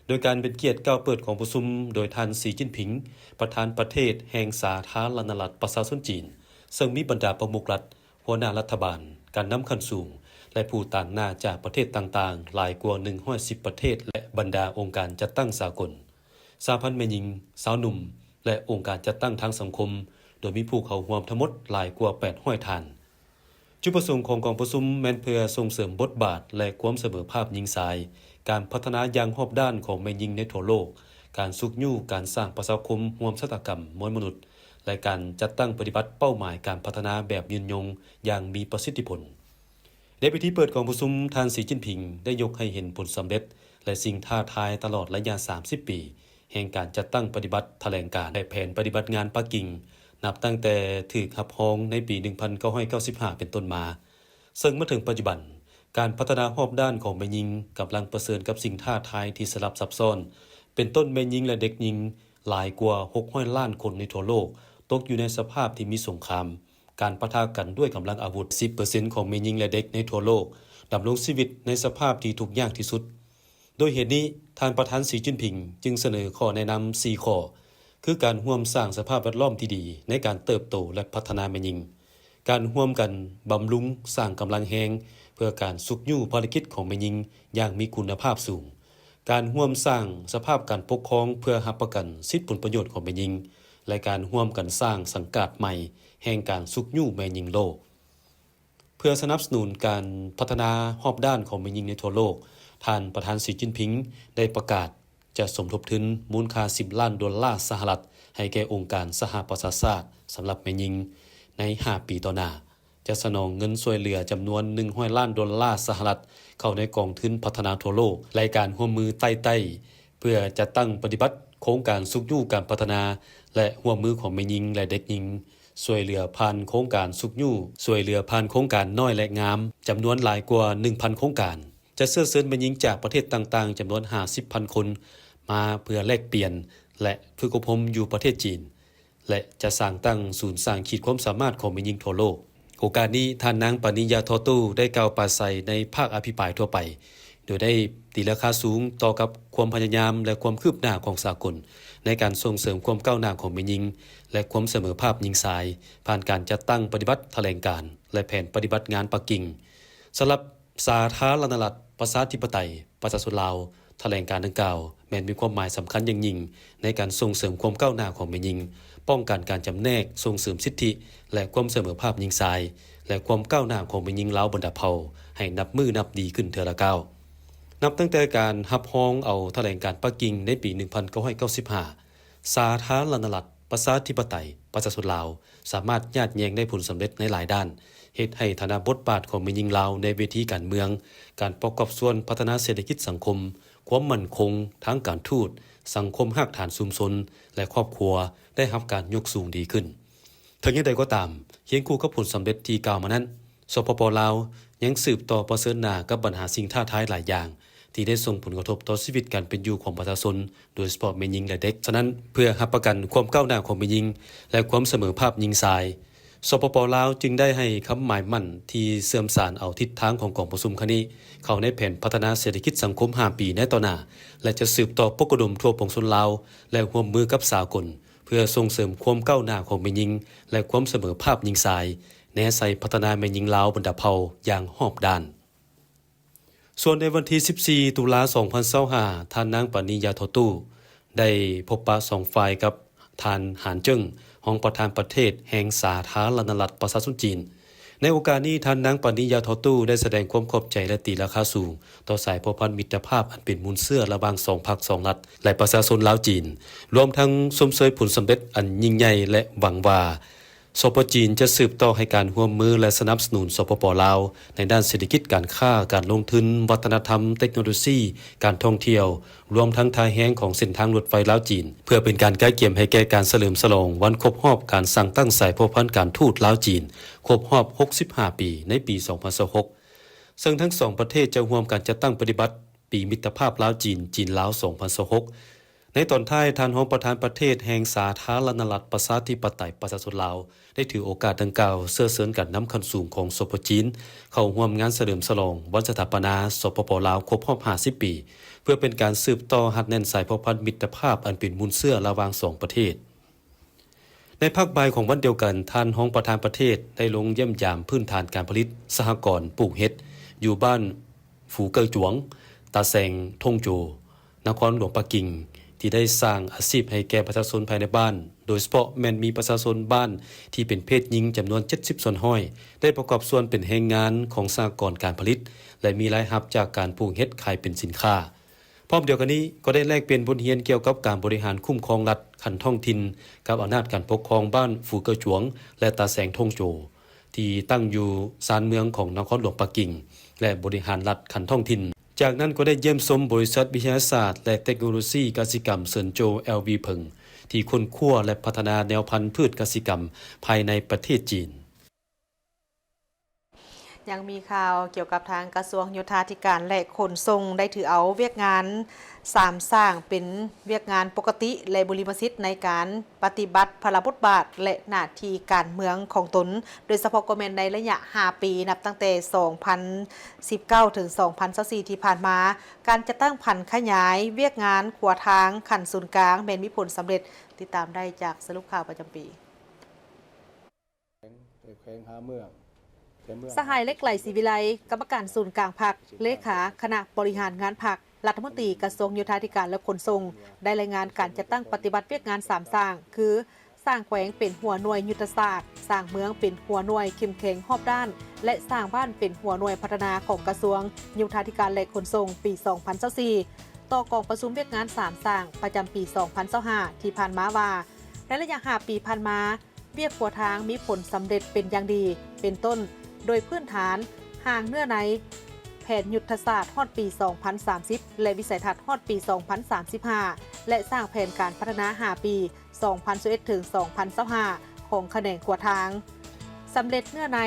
ໂດຍການເປັນກຽດກ່າວເປີດກອງປະຊຸມໂດຍທ່ານ ສີ ຈິ້ນຜິງ ປະທານປະເທດແຫ່ງສາທາລະນະລັດ ປະຊາຊົນຈີນ, ເຊິ່ງມີບັນດາປະມຸກລັດ, ຫົວໜ້າລັດຖະບານ, ການນຳຂັ້ນສູງ ແລະ ຜູ້ຕາງໜ້າຈາກປະເທດຕ່າງໆ ຫຼາຍກວ່າໜຶ່ງຮ້ອຍສິບປະເທດ ແລະ ບັນດາອົງການຈັດຕັ້ງສາກົນ, ສະຫະພັນແມ່ຍິງ, ຊາວໜຸ່ມ ແລະ ອົງການຈັດຕັ້ງທາງສັງຄົມ, ໂດຍມີຜູ້ເຂົ້າຮ່ວມທັງໝົດຫຼາຍກວ່າແປດຮ້ອຍທ່ານ. ຈຸດປະສົງຂອງກອງປະຊຸມແມ່ນເພື່ອສົ່ງເສີມບົດບາດ ແລະ ຄວາມສະເໝີພາບຍິງຊາຍ, ການພັດທະນາຢ່າງຮອບດ້ານຂອງແມ່ຍິງໃນທົ່ວໂລກ, ການຊຸກຍູ້ການສ້າງປະຊາຄົມຮ່ວມຊະຕາກຳມວນມະນຸດ ແລະ ການຈັດຕັ້ງປະຕິບັດເປົ້າໝາຍການພັດທະນາແບບຍືນຍົງຢ່າງມີປະສິດທິຜົນ. ໃນພິທີເປີດກອງປະຊຸມ, ທ່ານ ສີ ຈິ້ນຜິງ ໄດ້ຍົກໃຫ້ເຫັນຜົນສຳເລັດ ແລະ ສິ່ງທ້າທາຍຕະຫຼອດໄລຍະສາມສິບປີ ແຫ່ງການຈັດຕັ້ງປະຕິບັດຖະແຫຼງການ ແລະ ແຜນປະຕິບັດງານປັກກິ່ງ ນັບຕັ້ງແຕ່ຖືກຮັບຮອງໃນປີໜຶ່ງພັນເກົ້າຮ້ອຍເກົ້າສິບຫ້າເປັນຕົ້ນມາ, ເຊິ່ງມາເຖິງປັດຈຸບັນ, ການພັດທະນາຮອບດ້ານຂອງແມ່ຍິງກຳລັງປະເຊີນກັບສິ່ງທ້າທາຍທີ່ສະຫຼັບຊັບຊ້ອນ, ເປັນຕົ້ນແມ່ຍິງ ແລະ ເດັກຍິງຫຼາຍກວ່າຫົກຮ້ອຍລ້ານຄົນໃນທົ່ວໂລກ ຕົກຢູ່ໃນສະພາບທີ່ມີສົງຄາມ, ການປະທະກັນດ້ວຍກຳລັງອາວຸດ, ສິບເປີເຊັນຂອງແມ່ຍິງ ແລະ ເດັກໃນທົ່ວໂລກດຳລົງຊີວິດໃນສະພາບທີ່ທຸກຍາກທີ່ສຸດ. ໂດຍເຫດນີ້, ທ່ານປະທານ ສີ ຈິ້ນຜິງ ຈຶ່ງສະເໜີຂໍ້ແນະນຳສີ່ຂໍ້, ຄືການຮ່ວມສ້າງສະພາບແວດລ້ອມທີ່ດີໃນການເຕີບໂຕ ແລະ ພັດທະນາແມ່ຍິງ, ການຮ່ວມກັນບຳລຸງສ້າງກຳລັງແຮງເພື່ອການຊຸກຍູ້ພາລະກິດຂອງແມ່ຍິງຢ່າງມີຄຸນນະພາບສູງ, ການຮ່ວມສ້າງສະພາບການປົກຄອງເພື່ອຮັບປະກັນສິດຜົນປະໂຫຍດຂອງແມ່ຍິງ ແລະ ການຮ່ວມກັນສ້າງສັງກາດໃໝ່ແຫ່ງການຊຸກຍູ້ແມ່ຍິງໂລກ. ເພື່ອສະໜັບສະໜູນການພັດທະນາຮອບດ້ານຂອງແມ່ຍິງໃນທົ່ວໂລກ, ທ່ານປະທານ ສີ ຈິ້ນຜິງ ໄດ້ປະກາດຈະສົມທົບທຶນມູນຄ່າສິບລ້ານໂດລາສະຫະລັດ ໃຫ້ແກ່ອົງການສະຫະປະຊາຊາດສຳລັບແມ່ຍິງໃນຫ້າປີຕໍ່ໜ້າ, ຈະສະໜອງເງິນຊ່ວຍເຫຼືອຈຳນວນໜຶ່ງຮ້ອຍລ້ານໂດລາສະຫະລັດ ເຂົ້າໃນກອງທຶນພັດທະນາທົ່ວໂລກ ແລະ ການຮ່ວມມືໃຕ້ໃຕ້ ເພື່ອຈັດຕັ້ງປະຕິບັດໂຄງການຊຸກຍູ້ການພັດທະນາ ແລະ ຮ່ວມມືຂອງແມ່ຍິງ ແລະ ເດັກຍິງ ຊ່ວຍເຫຼືອຜ່ານໂຄງການຊຸກຍູ້, ຊ່ວຍເຫຼືອຜ່ານໂຄງການນ້ອຍ ແລະ ງາມ ຈຳນວນຫຼາຍກວ່າໜຶ່ງພັນໂຄງການ, ຈະເຊື້ອເຊີນແມ່ຍິງຈາກປະເທດຕ່າງໆ ຈຳນວນຫ້າສິບພັນຄົນ ມາເພື່ອແລກປ່ຽນ ແລະ ຝຶກອົບຮົມຢູ່ປະເທດຈີນ ແລະ ຈະສ້າງຕັ້ງສູນສ້າງຂີດຄວາມສາມາດຂອງແມ່ຍິງທົ່ວໂລກ. ໂອກາດນີ້, ທ່ານນາງ ປານີ ຢາທໍ່ຕູ້ ໄດ້ກ່າວປາໄສໃນພາກອະພິປາຍທົ່ວໄປ, ໂດຍໄດ້ຕີລາຄາສູງຕໍ່ກັບຄວາມພະຍາຍາມ ແລະ ຄວາມຄືບໜ້າຂອງສາກົນ ໃນການສົ່ງເສີມຄວາມກ້າວໜ້າຂອງແມ່ຍິງ ແລະ ຄວາມສະເໝີພາບຍິງຊາຍ ຜ່ານການຈັດຕັ້ງປະຕິບັດຖະແຫຼງການ ແລະ ແຜນປະຕິບັດງານປັກກິ່ງ. ສຳລັບສາທາລະນະລັດ ປະຊາທິປະໄຕ ປະຊາຊົນລາວ, ຖະແຫຼງການດັ່ງກ່າວ ແມ່ນມີຄວາມໝາຍສຳຄັນຢ່າງຍິ່ງ ໃນການສົ່ງເສີມຄວາມກ້າວໜ້າຂອງແມ່ຍິງ, ປ້ອງກັນການຈຳແນກ, ສົ່ງເສີມສິດທິ ແລະ ຄວາມສະເໝີພາບຍິງຊາຍ ແລະ ຄວາມກ້າວໜ້າຂອງແມ່ຍິງລາວບັນດາເຜົ່າ ໃຫ້ນັບມື້ນັບດີຂຶ້ນເທື່ອລະກ້າວ. ນັບຕັ້ງແຕ່ການຮັບຮອງເອົາຖະແຫຼງການປັກກິ່ງໃນປີໜຶ່ງພັນເກົ້າຮ້ອຍເກົ້າສິບຫ້າ ສາທາລະນະລັດ ປະຊາທິປະໄຕ ປະຊາຊົນລາວ ສາມາດຍາດແຍ່ງໄດ້ຜົນສຳເລັດໃນຫຼາຍດ້ານ, ເຮັດໃຫ້ຖານະບົດບາດຂອງແມ່ຍິງລາວໃນເວທີການເມືອງ, ການປະກອບສ່ວນພັດທະນາເສດຖະກິດສັງຄົມ, ຄວາມໝັ້ນຄົງທາງການທູດ, ສັງຄົມຮາກຖານຊຸມຊົນ ແລະ ຄອບຄົວ ໄດ້ຮັບການຍົກສູງດີຂຶ້ນ. ເຖິງຢ່າງໃດກໍຕາມ, ຄຽງຄູ່ກັບຜົນສຳເລັດທີ່ກ່າວມານັ້ນ, ສປປ ລາວ ຍັງສືບຕໍ່ປະເຊີນໜ້າກັບບັນຫາສິ່ງທ້າທາຍຫຼາຍຢ່າງ ທີ່ໄດ້ສົ່ງຜົນກະທົບຕໍ່ຊີວິດການເປັນຢູ່ຂອງປະຊາຊົນ, ໂດຍສະເພາະແມ່ຍິງ ແລະ ເດັກ. ສະນັ້ນ, ເພື່ອຮັບປະກັນຄວາມກ້າວໜ້າຂອງແມ່ຍິງ ແລະ ຄວາມສະເໝີພາບຍິງຊາຍ, ສປປ ລາວ ຈຶ່ງໄດ້ໃຫ້ຄຳໝາຍໝັ້ນທີ່ເຊື່ອມສານເອົາທິດທາງຂອງກອງປະຊຸມຄັ້ງນີ້ ເຂົ້າໃນແຜນພັດທະນາເສດຖະກິດສັງຄົມຫ້າປີໃນຕໍ່ໜ້າ ແລະ ຈະສືບຕໍ່ປົກກະດົມທົ່ວປວງຊົນລາວ ແລະ ຮ່ວມມືກັບສາກົນ ເພື່ອສົ່ງເສີມຄວາມກ້າວໜ້າຂອງແມ່ຍິງ ແລະ ຄວາມສະເໝີພາບຍິງຊາຍ ແນໃສ່ພັດທະນາແມ່ຍິງລາວບັນດາເຜົ່າຢ່າງຮອບດ້ານ. ສ່ວນໃນວັນທີສິບສີ່ ຕຸລາ ສອງພັນຊາວຫ້າ ທ່ານນາງ ປານີ ຢາທໍ່ຕູ້ ໄດ້ພົບປະສອງຝ່າຍກັບທ່ານ ຫານ ເຈິງ ຮອງປະທານປະເທດແຫ່ງສາທາລະນະລັດປະຊາຊົນຈີນ. ໃນໂອກາດນີ້, ທ່ານນາງ ປານີ ຢາທໍ່ຕູ້ ໄດ້ສະແດງຄວາມຂອບໃຈ ແລະ ຕີລາຄາສູງຕໍ່ສາຍພົວພັນມິດຕະພາບອັນເປັນມູນເຊື້ອລະຫວ່າງສອງພັກສອງລັດ ແລະ ປະຊາຊົນລາວ-ຈີນ, ລວມທັງຊົມເຊີຍຜົນສຳເລັດອັນຍິ່ງໃຫຍ່ ແລະ ຫວັງວ່າ ສປ ຈີນ ຈະສືບຕໍ່ໃຫ້ການຮ່ວມມື ແລະ ສະໜັບສະໜູນ ສປປ ລາວ ໃນດ້ານເສດຖະກິດ, ການຄ້າ, ການລົງທຶນ, ວັດທະນະທຳ, ເຕັກໂນໂລຊີ, ການທ່ອງທ່ຽວ, ລວມທັງທ່າແຮງຂອງເສັ້ນທາງລົດໄຟລາວ-ຈີນ ເພື່ອເປັນການກະກຽມໃຫ້ແກ່ການສະເຫຼີມສະຫຼອງວັນຄົບຮອບການສ້າງຕັ້ງສາຍພົວພັນການທູດລາວ-ຈີນ ຄົບຮອບຫົກສິບຫ້າປີ ໃນປີສອງພັນຊາວຫົກ ເຊິ່ງທັງສອງປະເທດຈະຮ່ວມກັນຈັດຕັ້ງປະຕິບັດປີມິດຕະພາບລາວ-ຈີນ, ຈີນ-ລາວ ສອງພັນຊາວຫົກ. ໃນຕອນທ້າຍ, ທ່ານຮອງປະທານປະເທດແຫ່ງສາທາລະນະລັດປະຊາທິປະໄຕປະຊາຊົນລາວ ໄດ້ຖືໂອກາດດັ່ງກ່າວເຊື້ອເຊີນການນຳຂັ້ນສູງຂອງ ສປ ຈີນ ເຂົ້າຮ່ວມງານສະເຫຼີມສະຫຼອງວັນສະຖາປະນາ ສປປ ລາວ ຄົບຮອບຫ້າສິບປີ ເພື່ອເປັນການສືບຕໍ່ຮັດແໜ້ນສາຍພົວພັນມິດຕະພາບອັນເປັນມູນເຊື້ອລະຫວ່າງສອງປະເທດ. ໃນພາກບ່າຍຂອງວັນດຽວກັນ, ທ່ານຮອງປະທານປະເທດໄດ້ລົງຢ້ຽມຢາມພື້ນຖານການຜະລິດສະຫະກອນປູກເຫັດ ຢູ່ບ້ານຟູເກີ້ຈວງ, ຕາແສງທົ່ງໂຈ, ນະຄອນຫຼວງປັກກິ່ງ ທີ່ໄດ້ສ້າງອາຊີບໃຫ້ແກ່ປະຊາຊົນພາຍໃນບ້ານ, ໂດຍສະເພາະແມ່ນມີປະຊາຊົນບ້ານທີ່ເປັນເພດຍິງຈຳນວນເຈັດສິບສ່ວນຮ້ອຍ ໄດ້ປະກອບສ່ວນເປັນແຮງງານຂອງສະຫະກອນການຜະລິດ ແລະ ມີລາຍຮັບຈາກການປູກເຫັດຂາຍເປັນສິນຄ້າ. ພ້ອມດຽວກັນນີ້, ກໍໄດ້ແລກປ່ຽນບົດຮຽນກ່ຽວກັບການບໍລິຫານຄຸ້ມຄອງລັດຂັ້ນທ້ອງຖິ່ນ ກັບອຳນາດການປົກຄອງບ້ານຟູເກີ້ຈວງ ແລະ ຕາແສງທົ່ງໂຈ ທີ່ຕັ້ງຢູ່ຊານເມືອງຂອງນະຄອນຫຼວງປັກກິ່ງ ແລະ ບໍລິຫານລັດຂັ້ນທ້ອງຖິ່ນ. ຈາກນັ້ນກໍໄດ້ຢ້ຽມຊົມບໍລິສັດວິທະຍາສາດ ແລະ ເຕັກໂນໂລຊີກະສິກຳເຊິນໂຈ ແອລວີ ເຜິງ ທີ່ຄົ້ນຄວ້າ ແລະ ພັດທະນາແນວພັນພືດກະສິກຳພາຍໃນປະເທດຈີນ. ຍັງມີຂ່າວກ່ຽວກັບທາງກະຊວງໂຍທາທິການ ແລະ ຂົນສົ່ງ ໄດ້ຖືເອົາວຽກງານສາມສ້າງເປັນວຽກງານປົກກະຕິ ແລະ ບຸລິມະສິດໃນການປະຕິບັດພາລະບົດບາດ ແລະ ໜ້າທີ່ການເມືອງຂອງຕົນ, ໂດຍສະເພາະກໍແມ່ນໃນໄລຍະຫ້າປີ ນັບຕັ້ງແຕ່ສອງພັນສິບເກົ້າ ເຖິງ ສອງພັນຊາວສີ່ ທີ່ຜ່ານມາ, ການຈັດຕັ້ງຜັນຂະຫຍາຍວຽກງານຂົວທາງຂັ້ນສູນກາງແມ່ນມີຜົນສຳເລັດ. ຕິດຕາມໄດ້ຈາກສະຫຼຸບຂ່າວປະຈຳປີ. ສະຫາຍ ເຫຼັກໄຫຼ ສີວິໄລ, ກຳມະການສູນກາງພັກ, ເລຂາຄະນະບໍລິຫານງານພັກ, ລັດຖະມົນຕີກະຊວງໂຍທາທິການ ແລະ ຂົນສົ່ງ ໄດ້ລາຍງານການຈັດຕັ້ງປະຕິບັດວຽກງານສາມສ້າງ ຄື ສ້າງແຂວງເປັນຫົວໜ່ວຍຍຸດທະສາດ, ສ້າງເມືອງເປັນຫົວໜ່ວຍເຂັ້ມແຂງຮອບດ້ານ ແລະ ສ້າງບ້ານເປັນຫົວໜ່ວຍພັດທະນາຂອງກະຊວງໂຍທາທິການ ແລະ ຂົນສົ່ງ ປີສອງພັນຊາວສີ່ ຕໍ່ກອງປະຊຸມວຽກງານສາມສ້າງປະຈຳປີສອງພັນຊາວຫ້າ ທີ່ຜ່ານມາວ່າ, ໃນໄລຍະຫ້າປີຜ່ານມາ, ວຽກຂົວທາງມີຜົນສຳເລັດເປັນຢ່າງດີ, ເປັນຕົ້ນ ໂດຍພື້ນຖານ, ຮ່າງເນື້ອໃນ, ແຜນຍຸດທະສາດຮອດປີສອງພັນສາມສິບ ແລະ ວິໄສທັດຮອດປີສອງພັນສາມສິບຫ້າ ແລະ ສ້າງແຜນການພັດທະນາຫ້າປີ ສອງພັນຊາວເອັດ ເຖິງ ສອງພັນຊາວຫ້າ ຂອງຂະແໜງຂົວທາງ, ສຳເລັດເນື້ອໃນ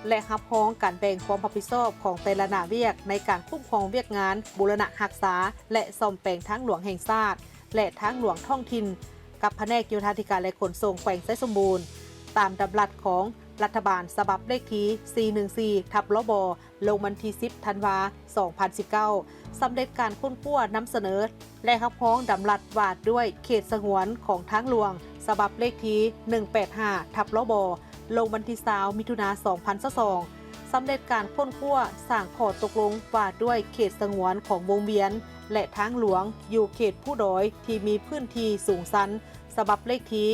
ແລະ ຮັບຮອງການແບ່ງຄວາມຮັບຜິດຊອບຂອງແຕ່ລະໜ້າວຽກໃນການຄຸ້ມຄອງວຽກງານບູລະນະຮັກສາ ແລະ ສ້ອມແປງທາງຫຼວງແຫ່ງຊາດ ແລະ ທາງຫຼວງທ້ອງຖິ່ນ ກັບພະແນກໂຍທາທິການ ແລະ ຂົນສົ່ງແຂວງໄຊສົມບູນ ຕາມດຳລັດຂອງ ລັດຖະບານ ສະບັບເລກທີ ສີ່ໜຶ່ງສີ່ ທັບ ລບ ລົງວັນທີ ສິບ ທັນວາ ສອງພັນສິບເກົ້າ ສຳເລັດການຄົ້ນຄວ້ານຳສະເໜີ ແລະ ຮັບຮອງດຳລັດວ່າດ້ວຍເຂດສະຫງວນຂອງທາງຫຼວງ ສະບັບເລກທີ ໜຶ່ງແປດຫ້າ ທັບ ລບ ລົງວັນທີ ຊາວ ມິຖຸນາ ສອງພັນຊາວສອງ ສຳເລັດການຄົ້ນຄວ້າສ້າງຂໍ້ຕົກລົງວ່າດ້ວຍເຂດສະຫງວນຂອງວົງວຽນ ແລະ ທາງຫຼວງຢູ່ເຂດພູດອຍທີ່ມີພື້ນທີ່ສູງຊັນ ສະບັບເລກທີ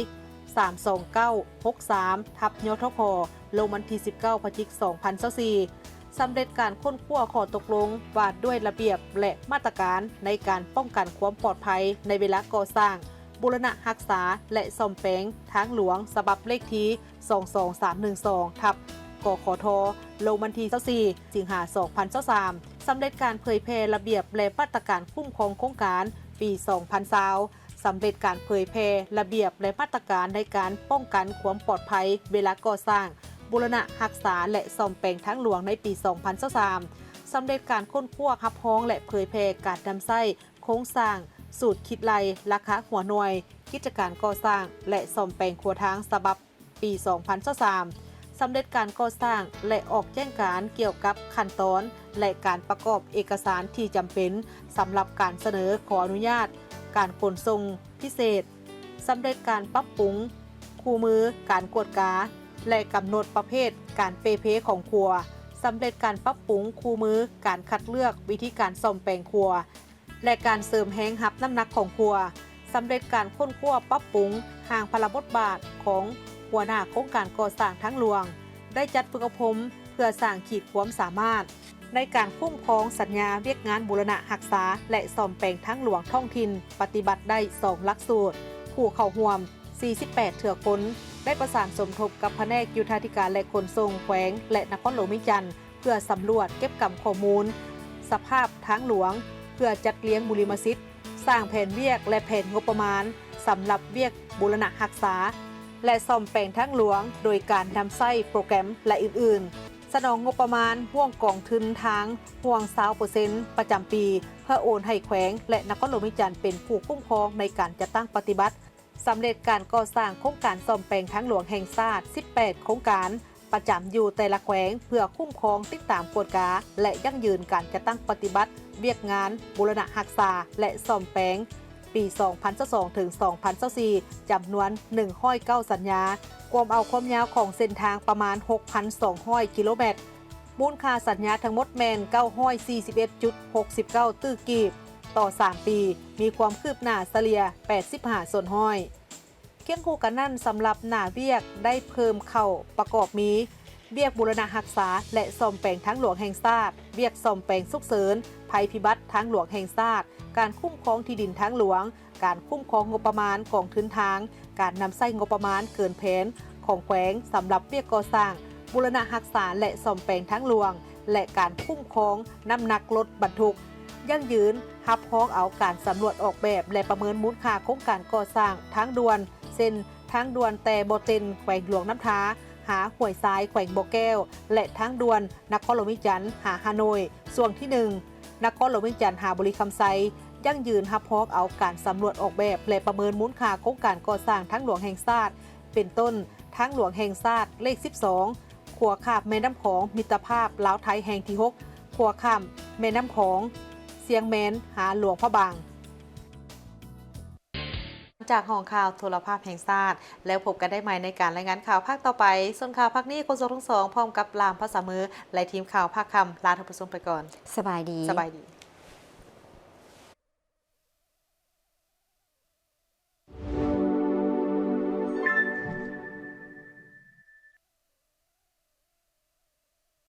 ສາມສອງເກົ້າ ຫົກສາມ ທັບ ຍທຂ ລົງວັນທີ ສິບເກົ້າ ພະຈິກ ສອງພັນຊາວສີ່ ສຳເລັດການຄົ້ນຄວ້າຂໍ້ຕົກລົງວ່າດ້ວຍລະບຽບ ແລະ ມາດຕະການໃນການປ້ອງກັນຄວາມປອດໄພໃນເວລາກໍ່ສ້າງ, ບູລະນະຮັກສາ ແລະ ສ້ອມແປງທາງຫຼວງ ສະບັບເລກທີ ສອງສອງສາມໜຶ່ງສອງ ທັບ ກຂທ ລົງວັນທີ ຊາວສີ່ ສິງຫາ ສອງພັນຊາວສາມ ສຳເລັດການເຜີຍແຜ່ລະບຽບ ແລະ ມາດຕະການຄຸ້ມຄອງໂຄງການປີ ສອງພັນຊາວ ສຳເລັດການເຜີຍແຜ່ລະບຽບ ແລະ ມາດຕະການໃນການປ້ອງກັນຄວາມປອດໄພເວລາກໍ່ສ້າງ, ບູລະນະຮັກສາ ແລະ ສ້ອມແປງທາງຫຼວງໃນປີ ສອງພັນຊາວສາມ ສຳເລັດການຄົ້ນຄວ້າຮັບຮອງ ແລະ ເຜີຍແຜ່ການນຳໃຊ້ໂຄງສ້າງສູດຄິດໄລ່ລາຄາຫົວໜ່ວຍກິດຈະການກໍ່ສ້າງ ແລະ ສ້ອມແປງຂົວທາງ ສະບັບປີ ສອງພັນຊາວສາມ ສຳເລັດການກໍ່ສ້າງ ແລະ ອອກແຈ້ງການກ່ຽວກັບຂັ້ນຕອນ ແລະ ການປະກອບເອກະສານທີ່ຈຳເປັນສຳລັບການສະເໜີຂໍອະນຸຍາດການຂົນສົ່ງພິເສດ, ສຳເລັດການປັບປຸງຄູ່ມືການກວດກາ ແລະ ກຳນົດປະເພດການເປ່ເພຂອງຂົວ, ສຳເລັດການປັບປຸງຄູ່ມືການຄັດເລືອກວິທີການສ້ອມແປງຂົວ ແລະ ການເສີມແຮງຮັບນ້ຳໜັກຂອງຂົວ, ສຳເລັດການຄົ້ນຄວ້າປັບປຸງຮ່າງພາລະບົດບາດຂອງຫົວໜ້າໂຄງການກໍ່ສ້າງທາງຫຼວງ, ໄດ້ຈັດຝຶກອົບຮົມເພື່ອສ້າງຂີດຄວາມສາມາດໃນການຄຸ້ມຄອງສັນຍາວຽກງານບູລະນະຮັກສາ ແລະ ສ້ອມແປງທາງຫຼວງທ້ອງຖິ່ນ ປະຕິບັດໄດ້ສອງຫຼັກສູດ, ຜູ້ເຂົ້າຮ່ວມ ສີ່ສິບແປດເທື່ອຄົນ, ໄດ້ປະສານສົມທົບກັບພະແນກໂຍທາທິການ ແລະ ຂົນສົ່ງແຂວງ ແລະ ນະຄອນຫຼວງວຽງຈັນ ເພື່ອສຳຫຼວດເກັບກຳຂໍ້ມູນສະພາບທາງຫຼວງ ເພື່ອຈັດລຽງບຸລິມະສິດ, ສ້າງແຜນວຽກ ແລະ ແຜນງົບປະມານສຳລັບວຽກບູລະນະຮັກສາ ແລະ ສ້ອມແປງທາງຫຼວງ ໂດຍການນຳໃຊ້ໂປຣແກຣມ ແລະ ອື່ນໆ, ສະໜອງງົບປະມານຮ່ວງກອງທຶນທາງຮ່ວງຊາວເປີເຊັນ ປະຈຳປີ ເພື່ອໂອນໃຫ້ແຂວງ ແລະ ນະຄອນຫຼວງວຽງຈັນເປັນຜູ້ຄຸ້ມຄອງໃນການຈັດຕັ້ງປະຕິບັດ. ສຳເລັດການກໍ່ສ້າງໂຄງການສ້ອມແປງທາງຫຼວງແຫ່ງຊາດ ສິບແປດໂຄງການ ປະຈຳຢູ່ແຕ່ລະແຂວງ ເພື່ອຄຸ້ມຄອງ, ຕິດຕາມ, ກວດກາ ແລະ ຢັ້ງຢືນການຈັດຕັ້ງປະຕິບັດວຽກງານບູລະນະຮັກສາ ແລະ ສ້ອມແປງ ປີ ສອງພັນຊາວສອງ ເຖິງ ສອງພັນຊາວສີ່ ຈຳນວນ ໜຶ່ງຮ້ອຍເກົ້າສັນຍາ, ກວມເອົາຄວາມຍາວຂອງເສັ້ນທາງປະມານ ຫົກພັນສອງຮ້ອຍກິໂລແມັດ. ມູນຄ່າສັນຍາທັງໝົດແມ່ນ ເກົ້າຮ້ອຍສີ່ສິບເອັດຈຸດຫົກສິບເກົ້າຕື້ກີບຕໍ່ສາມປີ, ມີຄວາມຄືບໜ້າສະເລ່ຍ ແປດສິບຫ້າສ່ວນຮ້ອຍ. ຄຽງຄູ່ກັນນັ້ນ, ສຳລັບໜ້າວຽກໄດ້ເພີ່ມເຂົ້າປະກອບມີ ວຽກບູລະນະຮັກສາ ແລະ ສ້ອມແປງທາງຫຼວງແຫ່ງຊາດ, ວຽກສ້ອມແປງສຸກເສີນ, ໄພພິບັດທາງຫຼວງແຫ່ງຊາດ, ການຄຸ້ມຄອງທີ່ດິນທາງຫຼວງ, ການຄຸ້ມຄອງງົບປະມານກອງທຶນທາງ, ການນຳໃຊ້ງົບປະມານເກີນແຜນຂອງແຂວງສຳລັບວຽກກໍ່ສ້າງ, ບູລະນະຮັກສາ ແລະ ສ້ອມແປງທາງຫຼວງ ແລະ ການຄຸ້ມຄອງນ້ຳໜັກລົດບັນທຸກ, ຢັ້ງຢືນຮັບຮອງເອົາການສຳຫຼວດອອກແບບ ແລະ ປະເມີນມູນຄ່າໂຄງການກໍ່ສ້າງທາງດ່ວນ ເຊັ່ນ ທາງດ່ວນແຕ່ບໍ່ເຕັນ ແຂວງຫຼວງນ້ຳທາ ຫາຫ້ວຍຊາຍ ແຂວງບໍ່ແກ້ວ ແລະ ທາງດ່ວນນະຄອນຫຼວງວຽງຈັນ ຫາຮ່າໂນ້ຍ ຊ່ວງທີໜຶ່ງ ນະຄອນຫຼວງວຽງຈັນ ຫາບໍລິຄຳໄຊ, ຢັ້ງຢືນຮັບຮອງເອົາການສຳຫຼວດອອກແບບ ແລະ ປະເມີນມູນຄ່າໂຄງການກໍ່ສ້າງທາງຫຼວງແຫ່ງຊາດ ເປັນຕົ້ນ ທາງຫຼວງແຫ່ງຊາດເລກສິບສອງ ຂົວຂ້າມແມ່ນ້ຳຂອງມິດຕະພາບລາວໄທແຫ່ງທີຫົກ ຂົວຂ້າມແມ່ນ້ຳຂອງ ຊຽງແມນ ຫາຫຼວງພະບາງ. ຈາກຫ້ອງຂ່າວໂທລະພາບແຫ່ງຊາດ ແລ້ວພົບກັນໄດ້ໃໝ່ໃນການລາຍງານຂ່າວພາກຕໍ່ໄປ. ສ່ວນຂ່າວພາກນີ້ ໂຄສົກທັງສອງ ພ້ອມກັບລ່າມພາສາມື ແລະ ທີມຂ່າວພາກຄ່ຳ ລາທ່ານຜູ້ຊົມໄປກ່ອນ. ສະບາຍດີ. ສະບາຍດີ.